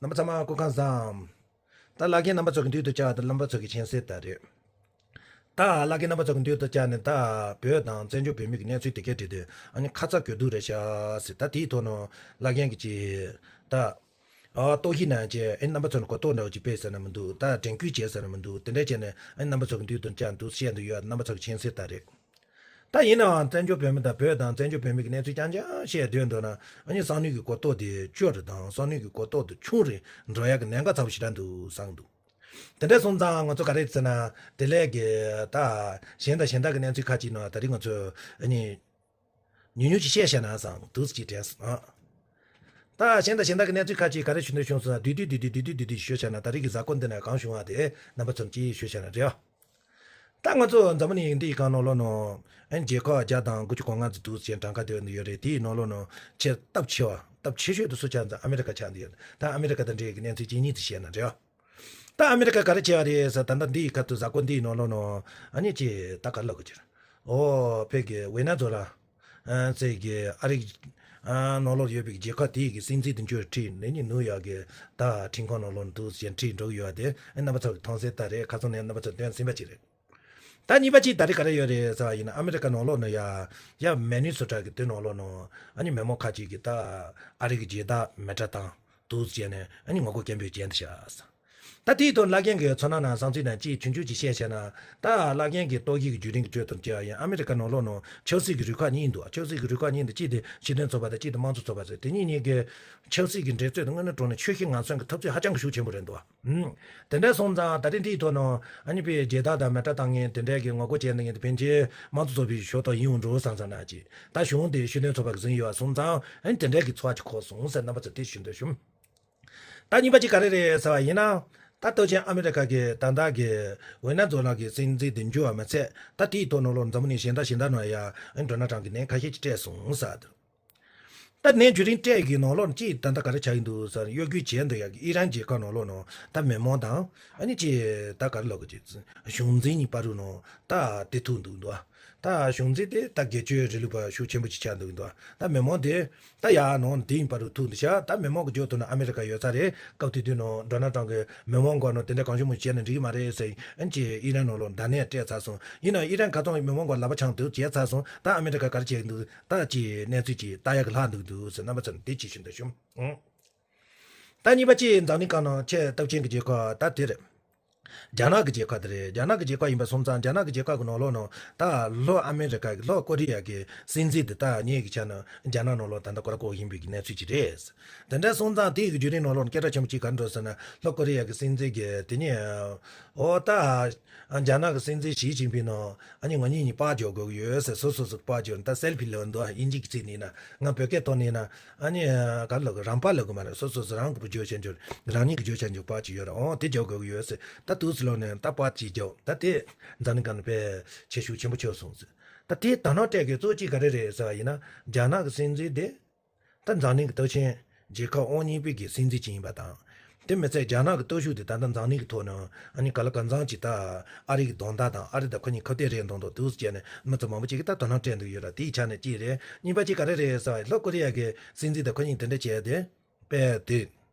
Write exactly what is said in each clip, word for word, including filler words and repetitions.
རྣམ་པ་ཚང་མ་སྐུ་ཁམས་བཟང་། ད་བླ་རྒན་རྣམ་པ་ཚོ་གི་མདུན་དུ་བཅར་ཏེ་རྣམ་པ་ཚོ་གི་མཁྱེན་གསལ་ལྟར་རེད། ད་བླ་རྒན་རྣམ་པ་ཚོ་གི་མདུན་དུ་བཅར་ནས་ད་བོད་དང་བཙན་བྱོལ་བོད་མི་གི་གནས་ཚུལ་དེ་གས་བྲིས་ཏེ་ཨ་ནི་ཁ་ཚ་དགོས་གཏུགས་རེད་ཤག་ཟེར། ད་དེའི་ཐོག་ནས་བླ་རྒན་གྱི་ཅིག་ད་ཨ་རྟོག་ཞིབ་གནང་བྱས་ཨ་ནི་རྣམ་པ་ཚོ་ནས་གོ་རྟོགས་འདྲ་བོ་ཅིག་སྤེལ་ཟེར་ན་མི་འདུག་ད་དྲན་སྐུལ་བྱས་ཟེར་ན་མི་འདུག་དེ་འདྲ་བྱས་ནས་ཨ་ནི་རྣམ་པ་ཚོ་གི་མདུན་དུ་བཅར་འདུག་བཤད་འདུག་ཡོད། རྣམ་པ་ཚོ་གི་མཁྱེན་གསལ་ལྟར་རེད། ད་ཡིན་ནའང་བཙན་བྱོལ་བོད་མི་དང་བོད་དང་བཙན་བྱོལ་བོད་མི་གི་གནས་ཚུལ་རྐྱང་རྐྱང་བཤད་སྡོད་འདུག་ན་ཨ་ནི་བསམ་བློའི་གི་གོ་རྟོགས་དེ་སྐྱོ་རེད་དང་བསམ་བློའི་གི་གོ་རྟོགས་དེ་ཆུང་རེད་འགྲོ་ཡག་གི་ཉེན་ཁ་ཚ་པོ་ཞེ་དྲག་འདུག་བསམ་འདུག་དེ་འདྲ་སོང་ཙང་ང་ཚོ་ག་རེ་ཟེར་ན་དེ་ལས་གི་ད་གཞན་དང་གཞན་དག་གི་གནས་ཚུལ་ཁག་ཅིག་ནང་ད་རེས་ང་ཚོ་ཨ་ནི་ཉུང་ཉུང་ཅིག་བཤད་བཞག་ན་བསམ་འདུག་ཅིག་དྲན་སོང་། ད་གཞན་དང་གཞན་དག་གི་གནས་ཚུལ་ཁག་ཅིག་ག་རེ་ཞུ་འདོད་བྱུང་སོང་ན་བསྡུས་བསྡུས་བསྡུས་བསྡུས་བསྡུས་བསྡུས་བསྡུས་ཞུས་བཞག་ན་ད་རེས་ཀྱི་གཟའ་འཁོར་འདི་ན་གང་བྱུང་བ་དེ་རྣམ་པ་ཚོར་ཅིག་ཞུས་བཞག་ན་འགྲིག་ཨ། ད་ང་ཚོ་འཛམ་བུ་གླིང་འདིའི་སྒང་ནང་ལོགས་ནང་ཨ་ནི་རྒྱལ་ཁབ་བརྒྱ་དང་དགུ་བཅུ་གོ་ལྔ་ཙམ་འདུག་ཅེས་གྲངས་ཀ་བསྡུས་ཡོད་རེད། དེའི་ནང་ལོགས་ནང་ཆེས་སྟབས་ཆེ་བ་སྟབས་ཆེ་ཤོས་དེ་སུ་ཆགས་འདུག་ཨ་མེ་རི་ཀ་ཆགས་འདུག་ཡོད། ད་ཨ་མེ་རི་ཀ་དང་འབྲེལ་གྱི་གནས་ཚུལ་ཅིག་གཉིས་ཙམ་བཤད་ན་འགྲིག་ཨ། ད་ཨ་མེ་རི་ཀ་ག་རེ་བྱས་པ་རེད་ཟེར་ད་ལྟ་འདིའི་ཁ་ཐུག་གཟའ་འཁོར་འདིའི་ནང་ལོགས་ནང་ཨ་ནི་ཅིག་ད་ག་རེ་ལབ་དགོས་ཀྱི་རེད། ཨོ་བོད་ཀྱི་ཝེ་ནེ་ཛུ་ལ་ཨ་ཟེར་གྱི་ཨ་རི་ཨ་ནང་ལོགས་ཡོད་པའི་རྒྱལ་ཁབ་དེའི་གི་སྲིད་འཛིན་དེ་ཚོས་ཁྲིད་ནས་ནི་ནིའུ་ཡོག་གི་ད་ཁྲིམས་ཁང་ནང་ལོགས་འདུག་ཅེས་ཁྲིད་འགྲོ་གི་ཡོད་དེ་ཨ་རྣམ་པ་ཚོ་གི་མཐོང་གསལ་ལྟར་རེད། ཁ་སང་ནས་རྣམ་པ་ཚོ་སྟོན་ཟིན་པ་ཅིག་རེད། ད་གཉིས་པ་ཅིག་ད་རེས་ག་རེ་ཡོད་རེད་ཟེར་བ་ཡིན་ན་ཨ་མེ་རི་ཀ་ནང་ལོགས་ནང་ཡ་ཡ་མི་ནི་སོ་ཊ་གི་དེ་ནང་ལོགས་ནང་ཨ་ནི་མི་མང་ཁ་ཅིག་གིས་ད་ཨ་རི་གི་རྒྱལ་དར་མེ་སྲེག་བཏང་འདུག་ཅེས་ནས་ཨ་ནི་ངོ་རྒོལ་སྐད་འབོད་བྱས་འདུག་ཤག་ད་དེའི་ཐོག་བླ་རྒན་གྱིས་ཚོར་སྣང་དང་བསམ་ཚུལ་དང་ཅིག་ཆུང་ཆུང་ཅིག་བཤད་བྱས་ན། ད་བླ་རྒན་གྱི་རྟོག་ཞིབ་ཀྱི་བརྒྱུད་རིམ་གྱི་ཁྲོད་དུ་བྱས་པ་ཡིན་ཨ་མེ་རི་ཀ་ནང་ལོགས་ནང་ཆབ་སྲིད་ཀྱི་རུ་ཁག་གཉིས་འདུག་ཆབ་སྲིད་ཀྱི་རུ་ཁག་གཉིས་འདུག་གཅིག་དེ་སྤྱི་མཐུན་ཚོགས་པ་དང་གཅིག་དེ་དམངས་གཙོ་ཚོགས་པ་ཟེར། དེ་གཉིས་གཉིས་ཀྱི་ཆབ་སྲིད་ཀྱི་འགྲན་རྩོད་དེ་དངོས་གནས་དྲང་གནས་ཆོལ་ཁའི་ངན་སོང་གི་འཐབ་རྩོད་ཧ་ཅང་གི་ཤུགས་ཆེན་པོ་རེད་འདུག་ཨུམ། དེ་འདྲ་སོང་ཙང་ད་རེས་འདིའི་ཐོག་ནང་ཨ་ནི་དཔེ་རྒྱལ་དར་དང་མེ་སྲེག་བཏང་མཁན་དེ་འདྲ་གི་ངོ་རྒོལ་བྱས་འདུག་མཁན་དེ་ཕན་ཆད་དམངས་གཙོ་ཚོགས་པའི་ཕྱོགས་གཏོགས་ཡིན་འགྲོ་བསམ་བསམ་ན་ཅིག་ད་གཞུང་དེ་སྤྱི་མཐུན་ཚོགས་པ་གི་ཟིན་ཡོད་པ་སོང་ཙང་ཨ་ནི་དེ་འདྲ་གི་ཚོར་བ་ཅིག་འཁོར་སོང་ཟེར་རྣམ་པ་ཚོ་དེ་ཞུ་འདོད་བྱུང་། ད་གཉིས་པ་གཅིག་ག་རེ་རེད་ཟེར་བ་ཡིན་ན། ད་སྟོབས་ཆེན་ཨ་མི་རི་ཀ་གི་ད་ལྟ་གི་ཝེ་ནེ་ཛུ་ལ་གི་སྲིད་འཛིན་དེ་འཇུ་བ་མ་ཚད་ད་དེའི་ཐོག་ནང་ལོགས་འཛམ་བུ་གླིང་གཞན་དག་གཞན་དག་ནང་ཡང་ཌོ་ནལ་ཊམ་གི་ནད་ཁ་ཤས་ཀྱིས་སྤྲད་སོང་ཟེར། ད་ནད་བརྒྱུད་རིམ་སྤྲད་ཀྱི་ནང་ལོགས་ནས་ཅིག་ད་ལྟ་ག་རེ་ཆགས་ཀྱི་འདུག་ཟེར་གཡོ་སྒྱུ་བྱས་འདུག་ཡ་གི་ཨི་རན་རྒྱལ་ཁབ་ནང་ལོགས་ནང་ད་མི་མང་དང་ཨ་ནི་ཅིག་ད་ག་རེ་ལབ་དགོས་ཀྱི་གཞུང་འཛིན་གཉིས་བར་དུ་ནང་ད་དེ་ཐུག་འདུག་འདུག་ད་གཞུང་འཛིན་དེ་ད་སྒེར་གཅོད་རིང་ལུགས་པ་ཤུགས་ཆེན་པོ་ཅིག་ཆགས་འདུག་འདུག་ད་མི་མང་དེ་ད་ཡར་ནང་དེའི་བར་དུ་ཐུག་འདུག་ཤག་ད་མི་མང་གི་རྒྱབ་ཐོག་ན་ཨ་མི་རི་ཀ་ཡོད་ས་རེད། སྐབས་དེ་དུས་ནང་ཌོ་ནལ་ཊམ་གིས་མི་མང་སྒང་ནང་དེ་འདྲ་གང་བྱུང་མང་བྱུང་བྱས་ན་འགྲིག་གི་མ་རེད་ཟེར་ཨ་ནི་ཅིག་ཨི་རན་ནང་ལོགས་ད་ནས་སྤྲད་ཚར་སོང་། ཡིན་ནའང་ཨི་རན་ཁ་ཚང་མི་མང་སྒང་ལག་པ་འཆང་འདུག་བྱས་ཚར་སོང་། ད་ཨ་མི་རི་ཀ་ག་རེ་བྱེད་ཀྱི་འདུག་ད་ཅིག་གནས་ཚུལ་ཅིག་ལྟ་ཡག་གི་ལྷག་འདུག་འདུག་ཟེར་རྣམ་པ་ཚོར་དེ་ཅིག་ཞུ་འདོད་བྱུང་། ཨང་། ད་གཉིས་པ་ཅིག་འཛམ་གླིང་སྒང་ནང་ཆེས་སྟོབས་ཆེན་གྱི་རྒྱལ་ཁབ་ད་དེ་རེད། རྒྱ་ནག་གི་རྒྱལ་ཁབ་དེ་རེད། རྒྱ་ནག་གི་རྒྱལ་ཁབ་ཡིན་པ་སོང་ཙང་རྒྱ་ནག་གི་རྒྱལ་ཁབ་ཀྱི་ནང་ལོགས་ནང་ད་ལྷོ་ཨ་མེ་རི་ཀ་གི་ལྷོ་ཀོ་རི་ཡ་གི་སྲིད་འཛིན་དེ་ད་ངེད་ཀྱི་ཆ་ནས་རྒྱ་ནག་ནང་ལོགས་ད་ལྟ་སྐོར་སྐོར་ཡིན་པའི་གི་གནས་ཚུལ་ཅིག་རེད། དེ་འདྲ་སོང་ཙང་དེ་གི་བརྒྱུད་རིམ་ནང་ལོགས་ནས་སྐད་གྲགས་ཆེན་པོ་ཅིག་ག་རེ་འགྲོ་ཟེར་ན་ལྷོ་ཀོ་རི་ཡ་གི་སྲིད་འཛིན་གྱིས་དེ་ནས་ཨོ་ད་རྒྱ་ནག་གི་སྲིད་འཛིན་ཞི་ཅིན་ཕིང་ནང་ཨ་ནི་ང་གཉིས་གཉིས་པར་འཇོག་དགོས་ཀྱི་ཡོད་ཟེར་སོ་སོ་སོ་པར་འཇོག་ད་སེལ་ཕི་ལོན་འདུག་ཨིན་ཇི་གི་ཚིག་ནས་ན་ང་བོད་སྐད་ཐོག་ནས་ན། ཨ་ནི་ག་རེ་ལབ་དགོས་རང་པར་ལབ་དགོས་མ་རེད། སོ་སོ་སོ་རང་གི་བརྗོད་བྱ་འཇོག་རང་ཉིད་ཀྱི་བརྗོད་བྱ་འཇོག་པར་ཅིག་ཡོད་རེད། འོང་དེ་རྒྱག་དགོས་ཀྱི་ཡོད་ཟེར། ད་དུས་སུ་ལོག་ནས་ད་པར་ཅིག་རྒྱག་ད་དེ་འཛམ་གླིང་སྒང་ནས་དཔེ་ཆེ་ཤུགས་ཆེན་པོ་ཆགས་སོང་ཟེར། ད་དེ་དོ་སྣང་སྤྲད་དགོས་གཙོ་གཅིག་ག་རེ་རེད་ཟེར་བ་ཡིན་ན་རྒྱ་ནག་གི་སྲིད་འཛིན་དེ་ད་འཛམ་གླིང་གི་སྟོབས་ཆེན་རྒྱལ་ཁབ་ཨང་གཉིས་པའི་གི་སྲིད་འཛིན་ཅིག་ཡིན་པ་དང་། དེ་མི་ཚད་རྒྱ་ནག་གི་སྟོབས་ཤུགས་དེ་ད་ལྟ་འཛམ་གླིང་གི་ཐོག་ནས་ཨ་ནི་ག་ལ་གང་འཚམ་ཅིག་ད་ཨ་རི་གི་རྡུང་རྡེག་དང་ཨ་རི་དང་ཁོ་གཉིས་ཁ་གཏད་རེད་མདོག་མདོག་འདུག་ཟེར་ནས་མི་ཚོ་མང་པོ་ཅིག་གིས་ད་དོ་སྣང་སྤྲད་འདུག་ཡོད་ར། དེའི་ཆ་ནས་གཅིག་རེད། གཉིས་པ་གཅིག་ག་རེ་རེད་ཟེར་བ་ལྷོ་ཀོ་རི་ཡ་གི་སྲིད་འཛིན་དང་ཁོ་གཉིས་དེ་འདྲ་བྱས་ཏེ་དཔེ་དེ་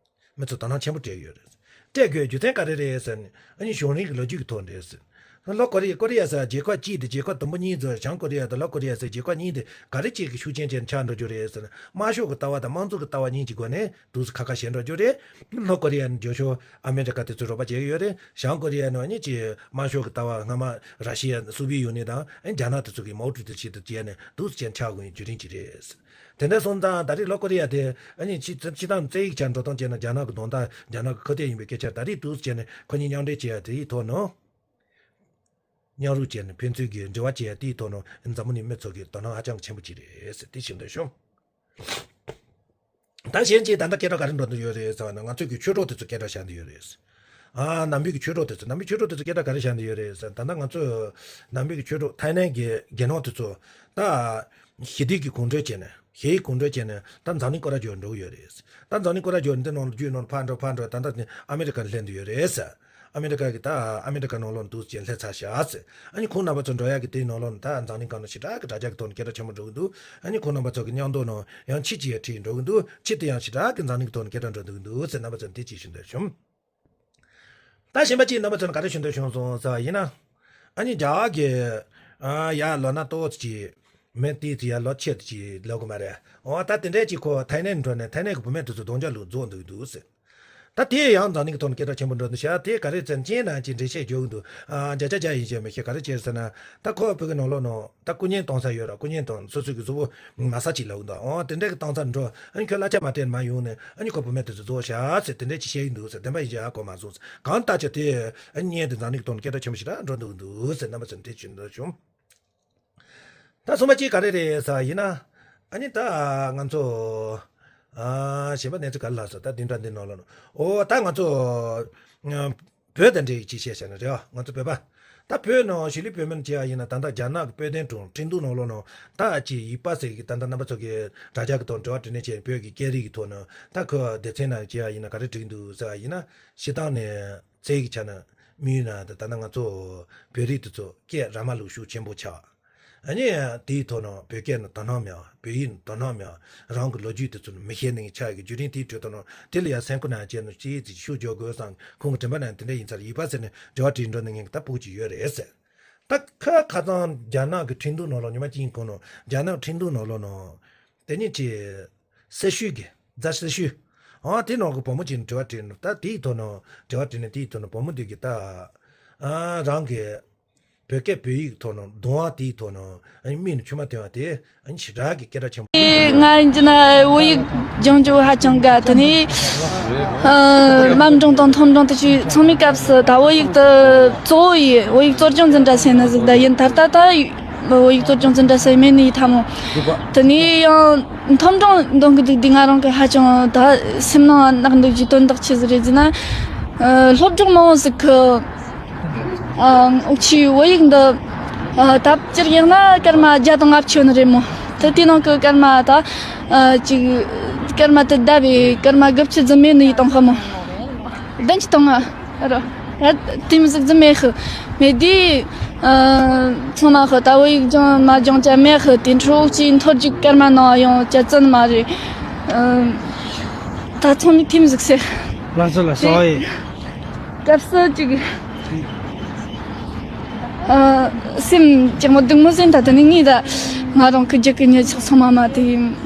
མི་ཚོ་དོ་སྣང་ཆེན་པོ་སྤྲད་ཡོད་རེད། སྤྲད་དགོས་རྒྱུ་མཚན་ག་རེ་རེད་ཟེར་ན་ཨ་ནི་གཞུང་རིང་གི་ལོ་རྒྱུས་ཀྱི་ཐོག་རེད་ཟེར། ལྷོ་ཀོ་རི་ཡ་ཀོ་རི་ཡ་ཟེར་རྒྱལ་ཁབ་གཅིག་དེ་རྒྱལ་ཁབ་དུམ་བུ་གཉིས་ཟེར། བྱང་ཀོ་རི་ཡ་དང་ལྷོ་ཀོ་རི་ཡ་ཟེར་རྒྱལ་ཁབ་གཉིས་དེ་ག་རེ་བྱས་ཀྱི་ཤུགས་རྐྱེན་ཅན་ཆགས་འགྲོ་རྒྱུ་རེད་ཟེར་ན་དམར་ཤོག་གི་ལྟ་བ་དང་དམངས་གཙོ་གི་ལྟ་བ་གཉིས་ཀྱི་སྒོ་ནས་དུས་སུ་ཁ་ཁ་ཞེ་འགྲོ་རྒྱུ་རེད། ལྷོ་ཀོ་རི་ཡ་ནི་རྒྱུ་ཤོག་ཨ་མེ་རི་ཀ་དེ་ཚོས་རོགས་པ་བྱེད་ཀྱི་ཡོད་རེད། བྱང་ཀོ་རི་ཡ་ནི་ཨ་ནི་ཅི་དམར་ཤོག་གི་ལྟ་བ་སྔ་མ་ར་ཤི་ཡ་སོ་བི་ཡོ་ནི་དང་ཨ་ནི་རྒྱ་ནག་དེ་ཚོ་གི་མའོ་ཀྲུའུ་ཏེ་ཞིག་ཏུ་བྱས་ནས་དུས་སུ་ཅན་ཆགས་དགོས་ཡིན་རྒྱུ་རིན་ཅི་རེད། དེ་འདྲ་སོང་ཙང་ད་རེས་ལྷོ་ཀོ་རི་ཡ་དེ་ཨ་ནི་ཕྱི་ཕྱི་ཐང་བཙན་ཡིག་ཆ་འགྲོ་སྟངས་བྱས་ན་རྒྱ་ནག་གི་གདོང་ཐག་རྒྱ་ནག་གི་ཁ་གཏད་ཡིན་པའི་སྐད་ཆ་ད་རེས་དུས་སུ་ཅན་ནས་ཁོ་གཉིས་མཉམ་འབྲེལ་བྱས་ཡ་དེའི་ཐོག་ནས། མཉམ་རུབ་བྱས་ནས་ཕན་ཚུན་གྱི་འབྲེལ་བ་བྱེད་ཡ་དེའི་ཐོག་ནས་འཛམ་བུ་གླིང་མི་ཚོ་གི་དོ་སྣང་ཧ་ཅང་ཆེན་པོ་ཅིག་རེད་ཟེར་དེ་བཤད་འདོད་བྱུང་། ད་གཞན་གྱིས་ད་ལྟ་སྐད་གྲགས་ག་རེ་འགྲོ་འདོད་ཡོད་རེད་ཟེར་བ་ན་ང་ཚོས་ཀྱི་ཆོས་གྲོགས་དེ་ཚོ་སྐད་གྲགས་བཞག་འདོད་ཡོད་རེད། ཨ་ནམ་བུའི་གི་ཆོས་གྲོགས་དེ་ཚོ་ནམ་བུའི་ཆོས་གྲོགས་དེ་ཚོ་སྐད་གྲགས་ག་རེ་བཞག་འདོད་ཡོད་རེད་ཟེར་ད་ལྟ་ང་ཚོས་ནམ་བུའི་གི་ཆོས་གྲོགས་ཐའི་ལན་གྱི་རྒྱལ་ནང་དེ་ཚོ་ད་ཞི་བདེ་གི་གུང་ཁྲན་བྱས་ནས། ཞི་བདེ་གུང་ཁྲན་བྱས་ནས་ད་འཛམ་གླིང་སྐོར་ར་འགྲོ་འགྲོ་གི་ཡོད་རེད། ད་འཛམ་གླིང་སྐོར་ར་འགྲོ་འདི་ནང་ལ་རྒྱུས་ནང་ལ་ཕར་འགྲོ་ཕར་འགྲོ་ད་ལྟ་ནི་ཨ་མེ་རི་ཀར་སླེབས་འདི་ཡོད་རེད་ཟེར། ཨ་མི་རི་ཀ་གི་ད་ཨ་མི་རི་ཀ་ནང་ལོགས་འདུག་ཅེས་སླེབས་ཚར་ཤག་ཟེར། ཨ་ནི་ཁོང་རྣམ་པ་ཚོ་འགྲོ་ཡག་གི་དེའི་ནང་ལོགས་ནས་ད་འཛམ་གླིང་སྒང་ནས་ཞེ་དྲག་གི་དྲ་རྒྱ་གི་ཐོག་ནས་སྐད་གྲགས་ཆེན་པོ་འགྲོ་གི་འདུག་ཨ་ནི་ཁོང་རྣམ་པ་ཚོ་གི་མཉམ་དུ་ནང་ཡང་ཁྱི་གཅིག་ཡང་ཁྲིད་འགྲོ་གི་འདུག་ཁྱི་དེ་ཡང་ཞེ་དྲག་གི་འཛམ་གླིང་གི་ཐོག་ནས་སྐད་གྲགས་འགྲོ་འདུག་གི་འདུག་ཟེར། རྣམ་པ་ཚོ་འདི་ཅིག་ཞུ་འདོད་བྱུང་། ད་གཞན་པ་གཅིག་རྣམ་པ་ཚོ་ནས་ག་རེ་ཞུ་འདོད་བྱུང་སོང་ཟེར་བ་ཡིན་ན། ཨ་ནི་རྒྱ་གར་གྱི་ཨ་ཡར་ལོ་ན་ཏོག་ཙམ་ཅིག་མི་དེ་ཚོ་ཡར་ལོ་ཆེ་ཙམ་ཅིག་ལབ་དགོས་མ་རེད། འོ་ད་དེ་འདྲས་ཅིག་ཁོ་ཐའི་ལེན་འགྲོ་ནས་ཐའི་ལེན་གྱི་བུད་མེད་དེ་ཚོ་རྡུང་རྒྱག་ལུགས་རྫོགས་འདུག་འདུག་ཟེར། ད་དེ་ཡང་འཛམ་གླིང་གི་ཐོག་ནས་སྐད་གྲགས་ཆེན་པོ་འགྲོ་འདུག་ཤག་དེ་ག་རེ་ཟེར་ན་ཅིའི་ནང་ཅིག་འགྲེལ་བཤད་རྒྱག་གི་འདུག་ཨ་བརྒྱ་ཆ་བརྒྱ་ཡིན་ཞེས་མི་ཤེས། ག་རེ་བྱས་ཟེར་ན། ད་ཁོ་བོད་ཀྱི་ནང་ལོགས་ནང་ད་སྐུ་ངལ་གཏོང་ས་ཡོད་ར། སྐུ་ངལ་གཏོང་སོ་སོ་གི་གཟུགས་པོ་མ་ས་ཅིག་ལབ་གི་འདུག་འོ་དེ་འདྲ་གི་གཏོང་ས་འགྲོ། ཨ་ནི་ཁྱོད་གླ་ཆ་མ་སྤྲད་ན་མ་ཡོང་ནས་ཨ་ནི་ཁོ་བུད་མེད་དེ་ཚོ་རྫོགས་ཤག་ཟེར་དེ་འདྲ་ཅིག་བཤད་ཀྱི་འདུག་ཟེར། བདེན་པ་ཡིན་ཞེས་ཧ་གོ་མ་སོང་ཟེར། གང་ལྟར་ཀྱང་དེ་ཨ་ནི་བརྙན་དེ་འཛམ་གླིང་གི་ཐོག་ནས་སྐད་གྲགས་ཆེན་པོ་ཞེ་དྲག་འགྲོ་འདུག་འདུག་ཟེར། རྣམ་པ་ཚོ་འདི་ཞུ་འདོད་བྱུང་། ད་གསུམ་པ་གཅིག་ག་རེ་རེད་ཟེར་བ་ཡིན་ན། ཨ་ནི་ད་ང་ཚོ་ཨ་གཞན་པ་གནས་ཚུལ་ག་རེ་ལབ་ཟེར། ད་འདི་འདྲ་འདི་ནང་ལོགས་ནང་། འོ་ད་ང་ཚོ་ཨ་བོད་དང་འབྲེལ་ཡག་ཅིག་བཤད་བྱས་ན་རེད་བ། ང་ཚོ་བོད་པ་ད་བོད་ནང་གཞིས་ལུས་བོད་མི་བྱས་པ་ཡིན་ན། ད་ལྟ་རྒྱ་ནག་གི་བོད་དོན་ཁྲིམས་ཁྲིམས་གཏུག་ནང་ལོགས་ནང་ད་ཅིག་ཡིག་པ་ཟེར་གི། ད་ལྟ་རྣམ་པ་ཚོ་གི་དྲ་རྒྱ་གི་ཐོག་འབྲེལ་བ་འཕྲིན་ལས་བྱས་བོད་ཀྱི་སྐད་རིགས་ཀྱི་ཐོག་ནང་ད་ཁོ་སྡེ་ཚན་ནང་བྱས་པ་ཡིན་ན་ག་རེ་བྲིས་འདུག་ཟེར་བ་ཡིན་ན། སྤྱིར་བཏང་ནས། ཚེ་གི་ཆ་ནས་མིའི་ནང་དུ་ད་ལྟ་ང་ཚོ་བོད་རིགས་དེ་ཚོ་སྐད་ར་མ་ལུག་ཤུགས་ཆེན་པོ་ཆགས། ཨ་ནི་དེའི་ཐོག་ནས་བོད་སྐད་ནི་དོ་སྣང་མེད། བོད་ཡིག་ནི་དོ་སྣང་མེད། རང་གི་ལོ་རྒྱུས་དེ་ཚོ་ནི་མི་ཤེས་ནི་ཆགས་ཀྱི། བརྒྱུད་རིམ་དེའི་ཁྲོད་དུ་ནི་དེ་ལ་ཡང་སེམས་ཁུར་གནང་བྱས་ནས་ཅིག་ཅིག་ཤུགས་རྒྱག་དགོས་བསམ། ཁོང་གི་དྲན་པ་ནང་དེ་འདྲ་ཡིན་ཙང་ཡིག་པ་ཟེར་ནས་འབྲེལ་བ་བྲིས་འགྲོ་ནི་ངས་ད་སྤུ་གུ་ཅིག་ཡོད་རེད་ཟེར། ད་ཁ་ཁ་སང་རྒྱ་ནག་གི་ཁྲིམས་གཏུག་ནང་ལོགས་ཉི་མ་གཅིག་གོང་ནང་རྒྱ་ནག་ཁྲིམས་གཏུག་ནང་ལོགས་ནང་དེ་ཉིད་ཀྱི་སེར་ཤུལ་གྱི་རྫ་སེར་ཤུལ། ཨ་དེ་ནང་གི་བུ་མོ་གཅིག་ནས་དྲི་བ་དྲིས་ནས། ད་དེའི་ཐོག་ནས་དྲི་བ་དྲིས་ནས། དེའི་ཐོག་ནས་བུ་མོ་དེ་གིས་ད་ཨ་རང་གི་བོད་སྐད་བོད་ཡིག་ཐོག་ནས་གདུང་བ་དེའི་ཐོག་ནས་ཨ་ནི་མིག་ནས་མཆི་མ་ཐོན་པ་དེ་ཨ་ནི་ཞེ་དྲག་གི་སྐད་གྲགས་ཆེན་པོ། ང་ཡིན་གྱི་ན་བོད་ཡིག་སྦྱང་རྒྱུ་ཧ་ཅང་དགའ། དེ་ནས་ཨ་མཉམ་སྦྱོང་དང་མཐུན་སྦྱོང་དེ་ཚོའི་ཚང་མའི་སྐབས་སུ་ད་བོད་ཡིག་དེ་གཙོ་བོ་ཡིན། བོད་ཡིག་གཙོ་སྦྱོང་འཛིན་གྲྭ་ཟེར་ནི་ཟིག་ད་ཡིན། ད་ལྟ་ད་བོད་ཡིག་གཙོ་སྦྱོང་འཛིན་གྲྭ་ཟེར་མེད་ནི་ཡིན་ཐ་མོ། དེ་ནས་ཡང་མཐུན་སྦྱོང་འདོན་གི་འདུག་དུས་ང་རང་གི་ཧ་ཅང་ད་སེམས་ནང་གནག་འདུག་རྒྱུའི་དོན་དག་ཆི་ཟིག་རེད་ཟེར་ན། ཨ་སློབ་སྦྱོང་མང་བོ་ཟིག་གི་ཨ་འུ་ཆོའི་བོད་ཡིག་འདི་ཨ་ད་སྤྱིར་ཡིན་ན་སྐར་མ་བརྒྱ་དང་ལྔ་བཅུ་ནི་རེད་མོ། དེ་དེའི་ནང་གི་སྐར་མ་ད་ཨ་ཅིག་སྐར་མ་དེ་བསྡད་པའི་སྐར་མ་དགུ་བཅུ་ཙམ་མེད་ནི་ཡིན་དང་ཧ་མོ། བདུན་ཅུ་དང་ལྔ། ཨ་རོ། ད་དེ་མི་ཟིག་ཙམ་མེད་ཤི། མེད་དུས་ཨ་ཚང་མ་ཤི་ད་བོད་ཡིག་སྦྱང་མ་སྦྱང་ཅ་མེད་ཤི། དེ་འཕྲོ་ཅིག་མཐོ་རྒྱུགས་སྐར་མ་ནང་ཡོང་ཅ་ཙམ་མ་རེད། ཨ་ད་ཚང་མས་དེ་མི་ཟིག་ཟེར། ལགས་སོ་ལགས་སོ། ཨེ། སྐབས་སུ་ཅིག་ཨ་སེམས་ཅིག་མོ་སྡུག་མོ་ཟིན། ད་དེ་ནི་ངས་ད་ང་རང་གི་རྒྱུད་ཀྱི་ཉེ་ཆག་ཚང་མ་མ་དེ་ཡིན།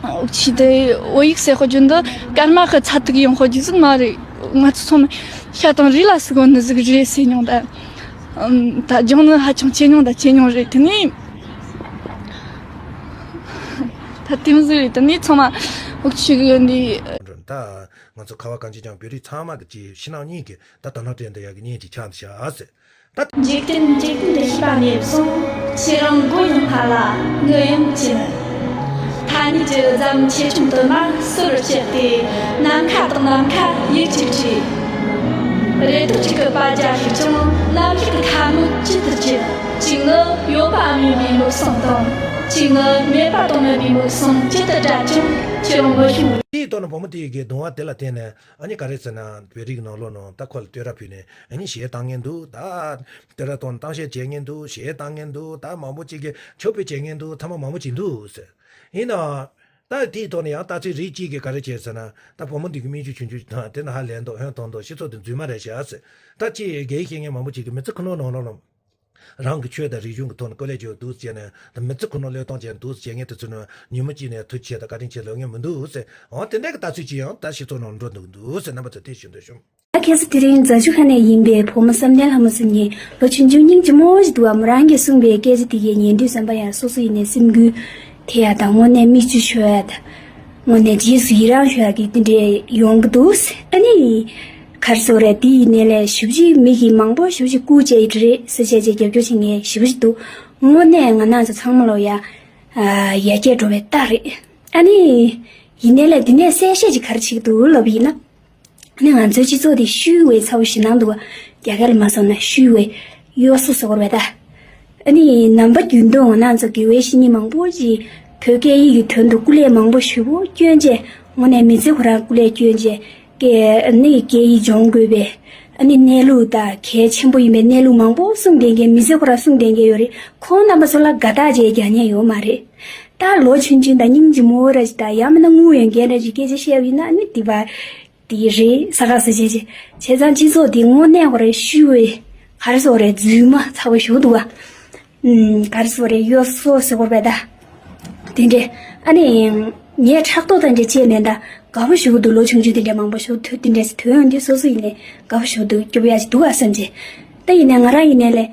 འུ་ཆི་དེ་བོད་ཡིག་ཟེར་ཁོ་རྒྱུ་འདི་སྐར་མ་ཁི་ཚ་ཐུག་ཡོང་ཁོ་རྒྱུ་ཟིག་མ་རེད། ང་ཚོ་ཚང་མ་ཤ་དང་རུས་ལ་ཟུག་གོ་ནི་ཟིག་རེད་ཟེར་མྱོང་། ད་ཨམ་ད་སྦྱོང་ནི་ཧ་ཅང་ཆེ་མྱོང་། ད་ཆེ་མྱོང་རེད། དེ་ནས་ད་དེ་མོ་ཟིག་རེད། དེ་ནས་ཚང་མ་འུ་ཆི་གི་འདི། ད་ང་ཚོ་ཁ་བ་གངས་ཅན་ལྗོངས་བོད་རིགས་ཚང་མ་གི་ཅིག་ཕྱི་ནང་གཉིས་ཀྱི་ད་དོ་སྣང་སྤྲད་འདོད་ཡག་གི་བརྙན་ཅིག་ཆགས་འདུག་ཤག་ཟེར། ད། འཇིག་རྟེན་འཇིག་རྟེན་དུ་ཤེས་པ་ནས་བཟུང་ཁྱེད་རང་མགོ་ཡང་སྔ་ལ་ངུ་ཡང་ཆེན། ཐ་སྙད་ཀྱི་རྫམ་ཆེ་ཆུང་དུ་མ་སོར་བཅད་དེ་ནམ་མཁའ་དང་ནམ་མཁའ་ཡིག་གཅིག་བྲིས། རེ་ལྟོས་གཅིག་གི་པ་རྒྱ་ཞིག་ཀྱང་ནམ་ཞིག་གི་ཐ་མུག་ཅི་ལྟར་བྱེད། གཅིག་ནི་ཡོད་པ་མིན་པའི་མུག་སོང་དང་། གཅིག་ནི་མེད་པ་དང་མིན་པའི་མུག་སོང་ཅི་ལྟར་བྲལ་ཀྱང་ཁྱེད་རང་མི་ཤོང་། དེའི་ཐོག་ནས་བུ་མོ་དེ་གི་གདུང་བ་དེ་ལ་བརྟེན་ནས། ཨ་ནི་ག་རེ་ཟེར་ན། བོད་རིགས་ནང་ལོགས་ནང་ད་ཁོ་ལ་བསྟོད་ར་ཕུལ་ནས། ཨ་ནི་གཞས་བཏང་མཁན་འདུག་ད་བསྟོད་ར་གཏོང་གཏམ་བཤད་བྱེད་མཁན་འདུག་གཞས་བཏང་མཁན་འདུག་ད་མང་པོ་ཅིག་གིས་ཕྱུག་པོ་བྱེད་མཁན་འདུག་ཚང་མ་མང་པོ་ཅིག་འདུག་ཟེར། ཡིན་ནའང་། ད་དེའི་ཐོག་ནས་ཡང་ལྟ་ཚུལ་རིགས་གཅིག་གིས་ག་རེ་བྱས་ཟེར་ན། ད་བུ་མོ་འདི་གི་མིག་ཆུ་ཆུང་ཆུང་དང་དེ་ན་ཧ་ལས་མདོག་ཧོན་ཐོང་མདོག་སྤྱི་ཚོགས་དེ་རྫུན་མ་རེད་ཤག་ཟེར། ད་ཅིག་དགེ་བཤེས་མཁན་མང་པོ་ཅིག་གིས་མི་ཚེ་ཁོ་ན་ནང་ལོགས་ལ། རང་གི་ཆོས་དང་རིག་གཞུང་གི་ཐོག་ནས་སྐུ་ལས་བསྐྱོན་འདུག་ཟེར་ནས། ད་མི་ཚེ་ཁོ་ན་བློས་གཏོང་བྱས་འདུག་ཟེར་མཁན་དེ་ཚོ་ནི་ཉིན་མོ་གཅིག་ནས་ཐུགས་ཆེ་དང་བཀའ་དྲིན་ཆེ་ལབ་མཁན་མི་འདུག་ཟེར། འོ་དེ་འདྲ་གི་ལྟ་ཚུལ་ཅིག་ཡང་ད་སྤྱི་ཚོགས་ནང་འགྲོ་འདུག་འདུག་ཟེར། རྣམ་པ་ཚོ་དེ་ཞུ་འདོད་བྱུང་། ད་ཁ་སང་དེ་རིང་རྫ་ཆུ་ཁ་ནས་ཡིན་པའི་བུ་མོ་བསམ་གཏན་ལྷ་མོ་ཟེར་མཁན་ལོ་ཆུང་ཆུང་སྙིང་རྗེ་མོ་ཞིག་འདུག་བ། མོ་རང་གིས་གསུངས་པའི་སྐད་ཆ་དེ་གས་ཉན་དུས་ཙམ་པ་ཡང་སོ་སོ་ཡིན་ནའི་སེམས་འགུལ་ཐེབས་ཡ་དང་། དངོས་གནས་མིག་ཆུ་ཤོར་ཡ་དང་། དངོས་གནས་རྗེས་སུ་ཡི་རང་ཞུ་ཡག་གི་དེ་འདྲས་ཡོང་གི་འདུག་ཨ་ནི་ག་རེ་ཟེར་དགོས་རེད། དེ་ཡིན་ནའི་ལས་ཞེ་པོ་ཅིག་མི་གིས་མང་པོ་ཞེ་པོ་ཅིག་སྐུ་བཅད་ཡི་རེད་ཟེར་བྱས་བྱས་རྒྱབ་སྐྱོར་བྱེད་མཁན་ཞེ་པོ་ཅིག་འདུག་དངོས་གནས་ང་རང་ཚོ་ཚང་མ་ལོ་ཡ་ཡར་རྒྱས་འགྲོ་བའི་རྟགས་རེད། ཨ་ནི་ཡིན་ནའི་ལས་དེ་ནས་གསལ་བཤད་ཅིག་ག་རེ་བྱེད་ཀྱི་འདུག་ལབ་པ་ཡིན་ན། ཨ་ནི་ང་ཚོའི་སྤྱི་ཚོགས་དེ་ཤུལ་བའི་ཚ་བོ་ཞེད་སྣང་འདུག་བ། རྒྱ་སྐད་ལ་མ་སོང་ན་ཤུལ་བའི་གཡོ་ཟོལ་ཟེར་དགོས་རེད་པས་ད། ཨ་ནི་ནམ་པ་རྒྱུན་དུ་ང་རང་ཚོ་དགེ་བའི་བཤེས་གཉེན་མང་པོ་ཞིག་བོད་སྐད་ཡིག་གི་དོན་དུ་སྐུ་ལས་མང་པོ་ཞེ་པོ་བསྐྱོན་བྱས། དངོས་གནས་མི་ཚེ་ཁོ་རང་སྐུ་ལས་བསྐྱོན་བྱས། སྐད་ནི་སྐད་ཡིག་སྦྱོང་དགོས་པའི་ ཨ་ནི་གནས་ལུགས་དང་གལ་ཆེན་པོ་ཡིན་པའི་གནས་ལུགས་མང་པོ་གསུངས་བསྡད་མཁན། མི་ཚེ་ཁོ་རང་གསུངས་བསྡད་མཁན་ཡོད་རེད། ཁོང་རྣམ་པ་ཚོ་ལ་དགའ་རྟགས་བྱས་རྒྱག་མཁན་ཡོད་མ་རེད། ད་ལོ་ཆུང་ཆུང་དང་སྙིང་རྗེ་མོ་ར་ཅིག་དང་། ཡང་མིན་ན་དངུལ་ཡོད་མཁན་ར་ཅིག་སྐད་ཆ་བཤད་པ་ཡིན་ན། ཨ་ནི་དེ་བ་དེ་རེད། ས་ཁ་ས་བྱས་བྱས། བྱས་ཙང་སྤྱི་ཚོགས་དེ་དངོས་གནས་ཁོ་རང་ཤུལ་བའི་ག་རེ་ཟེར་དགོས་རེད། རྫུན་མ་ཚ་བོ་ཞེ་པོ་འདུག་བ། ཨུམ། ག་རེ་ཟེར་དགོས་རེད། གཡོ་ཟོལ་ཟེར་དགོས་རེད་པས་ད། དེ་འདྲས། ཨ་ནི་ངས་ཕྲག་དོག་དང་འདྲ་བྱས་མེད་ད། དགའ་པོ་ཞེ་པོ་འདུག་ལོ་ཆུང་ཆུང་དེ་འདྲས་མང་པོ་ཞིག་ཐོན། དེ་འདྲས་ཐོན་ཡོང་དུས་སོ་སོ་ཡིན་ནའི་དགའ་པོ་ཞེ་པོ་འདུག་སྐྱོབ་ཡག་ཅིག་འདུག་ཨ་བསམ་བྱས། ད་ཡིན་ནའི་ང་རང་ཡིན་ནའི་ལས།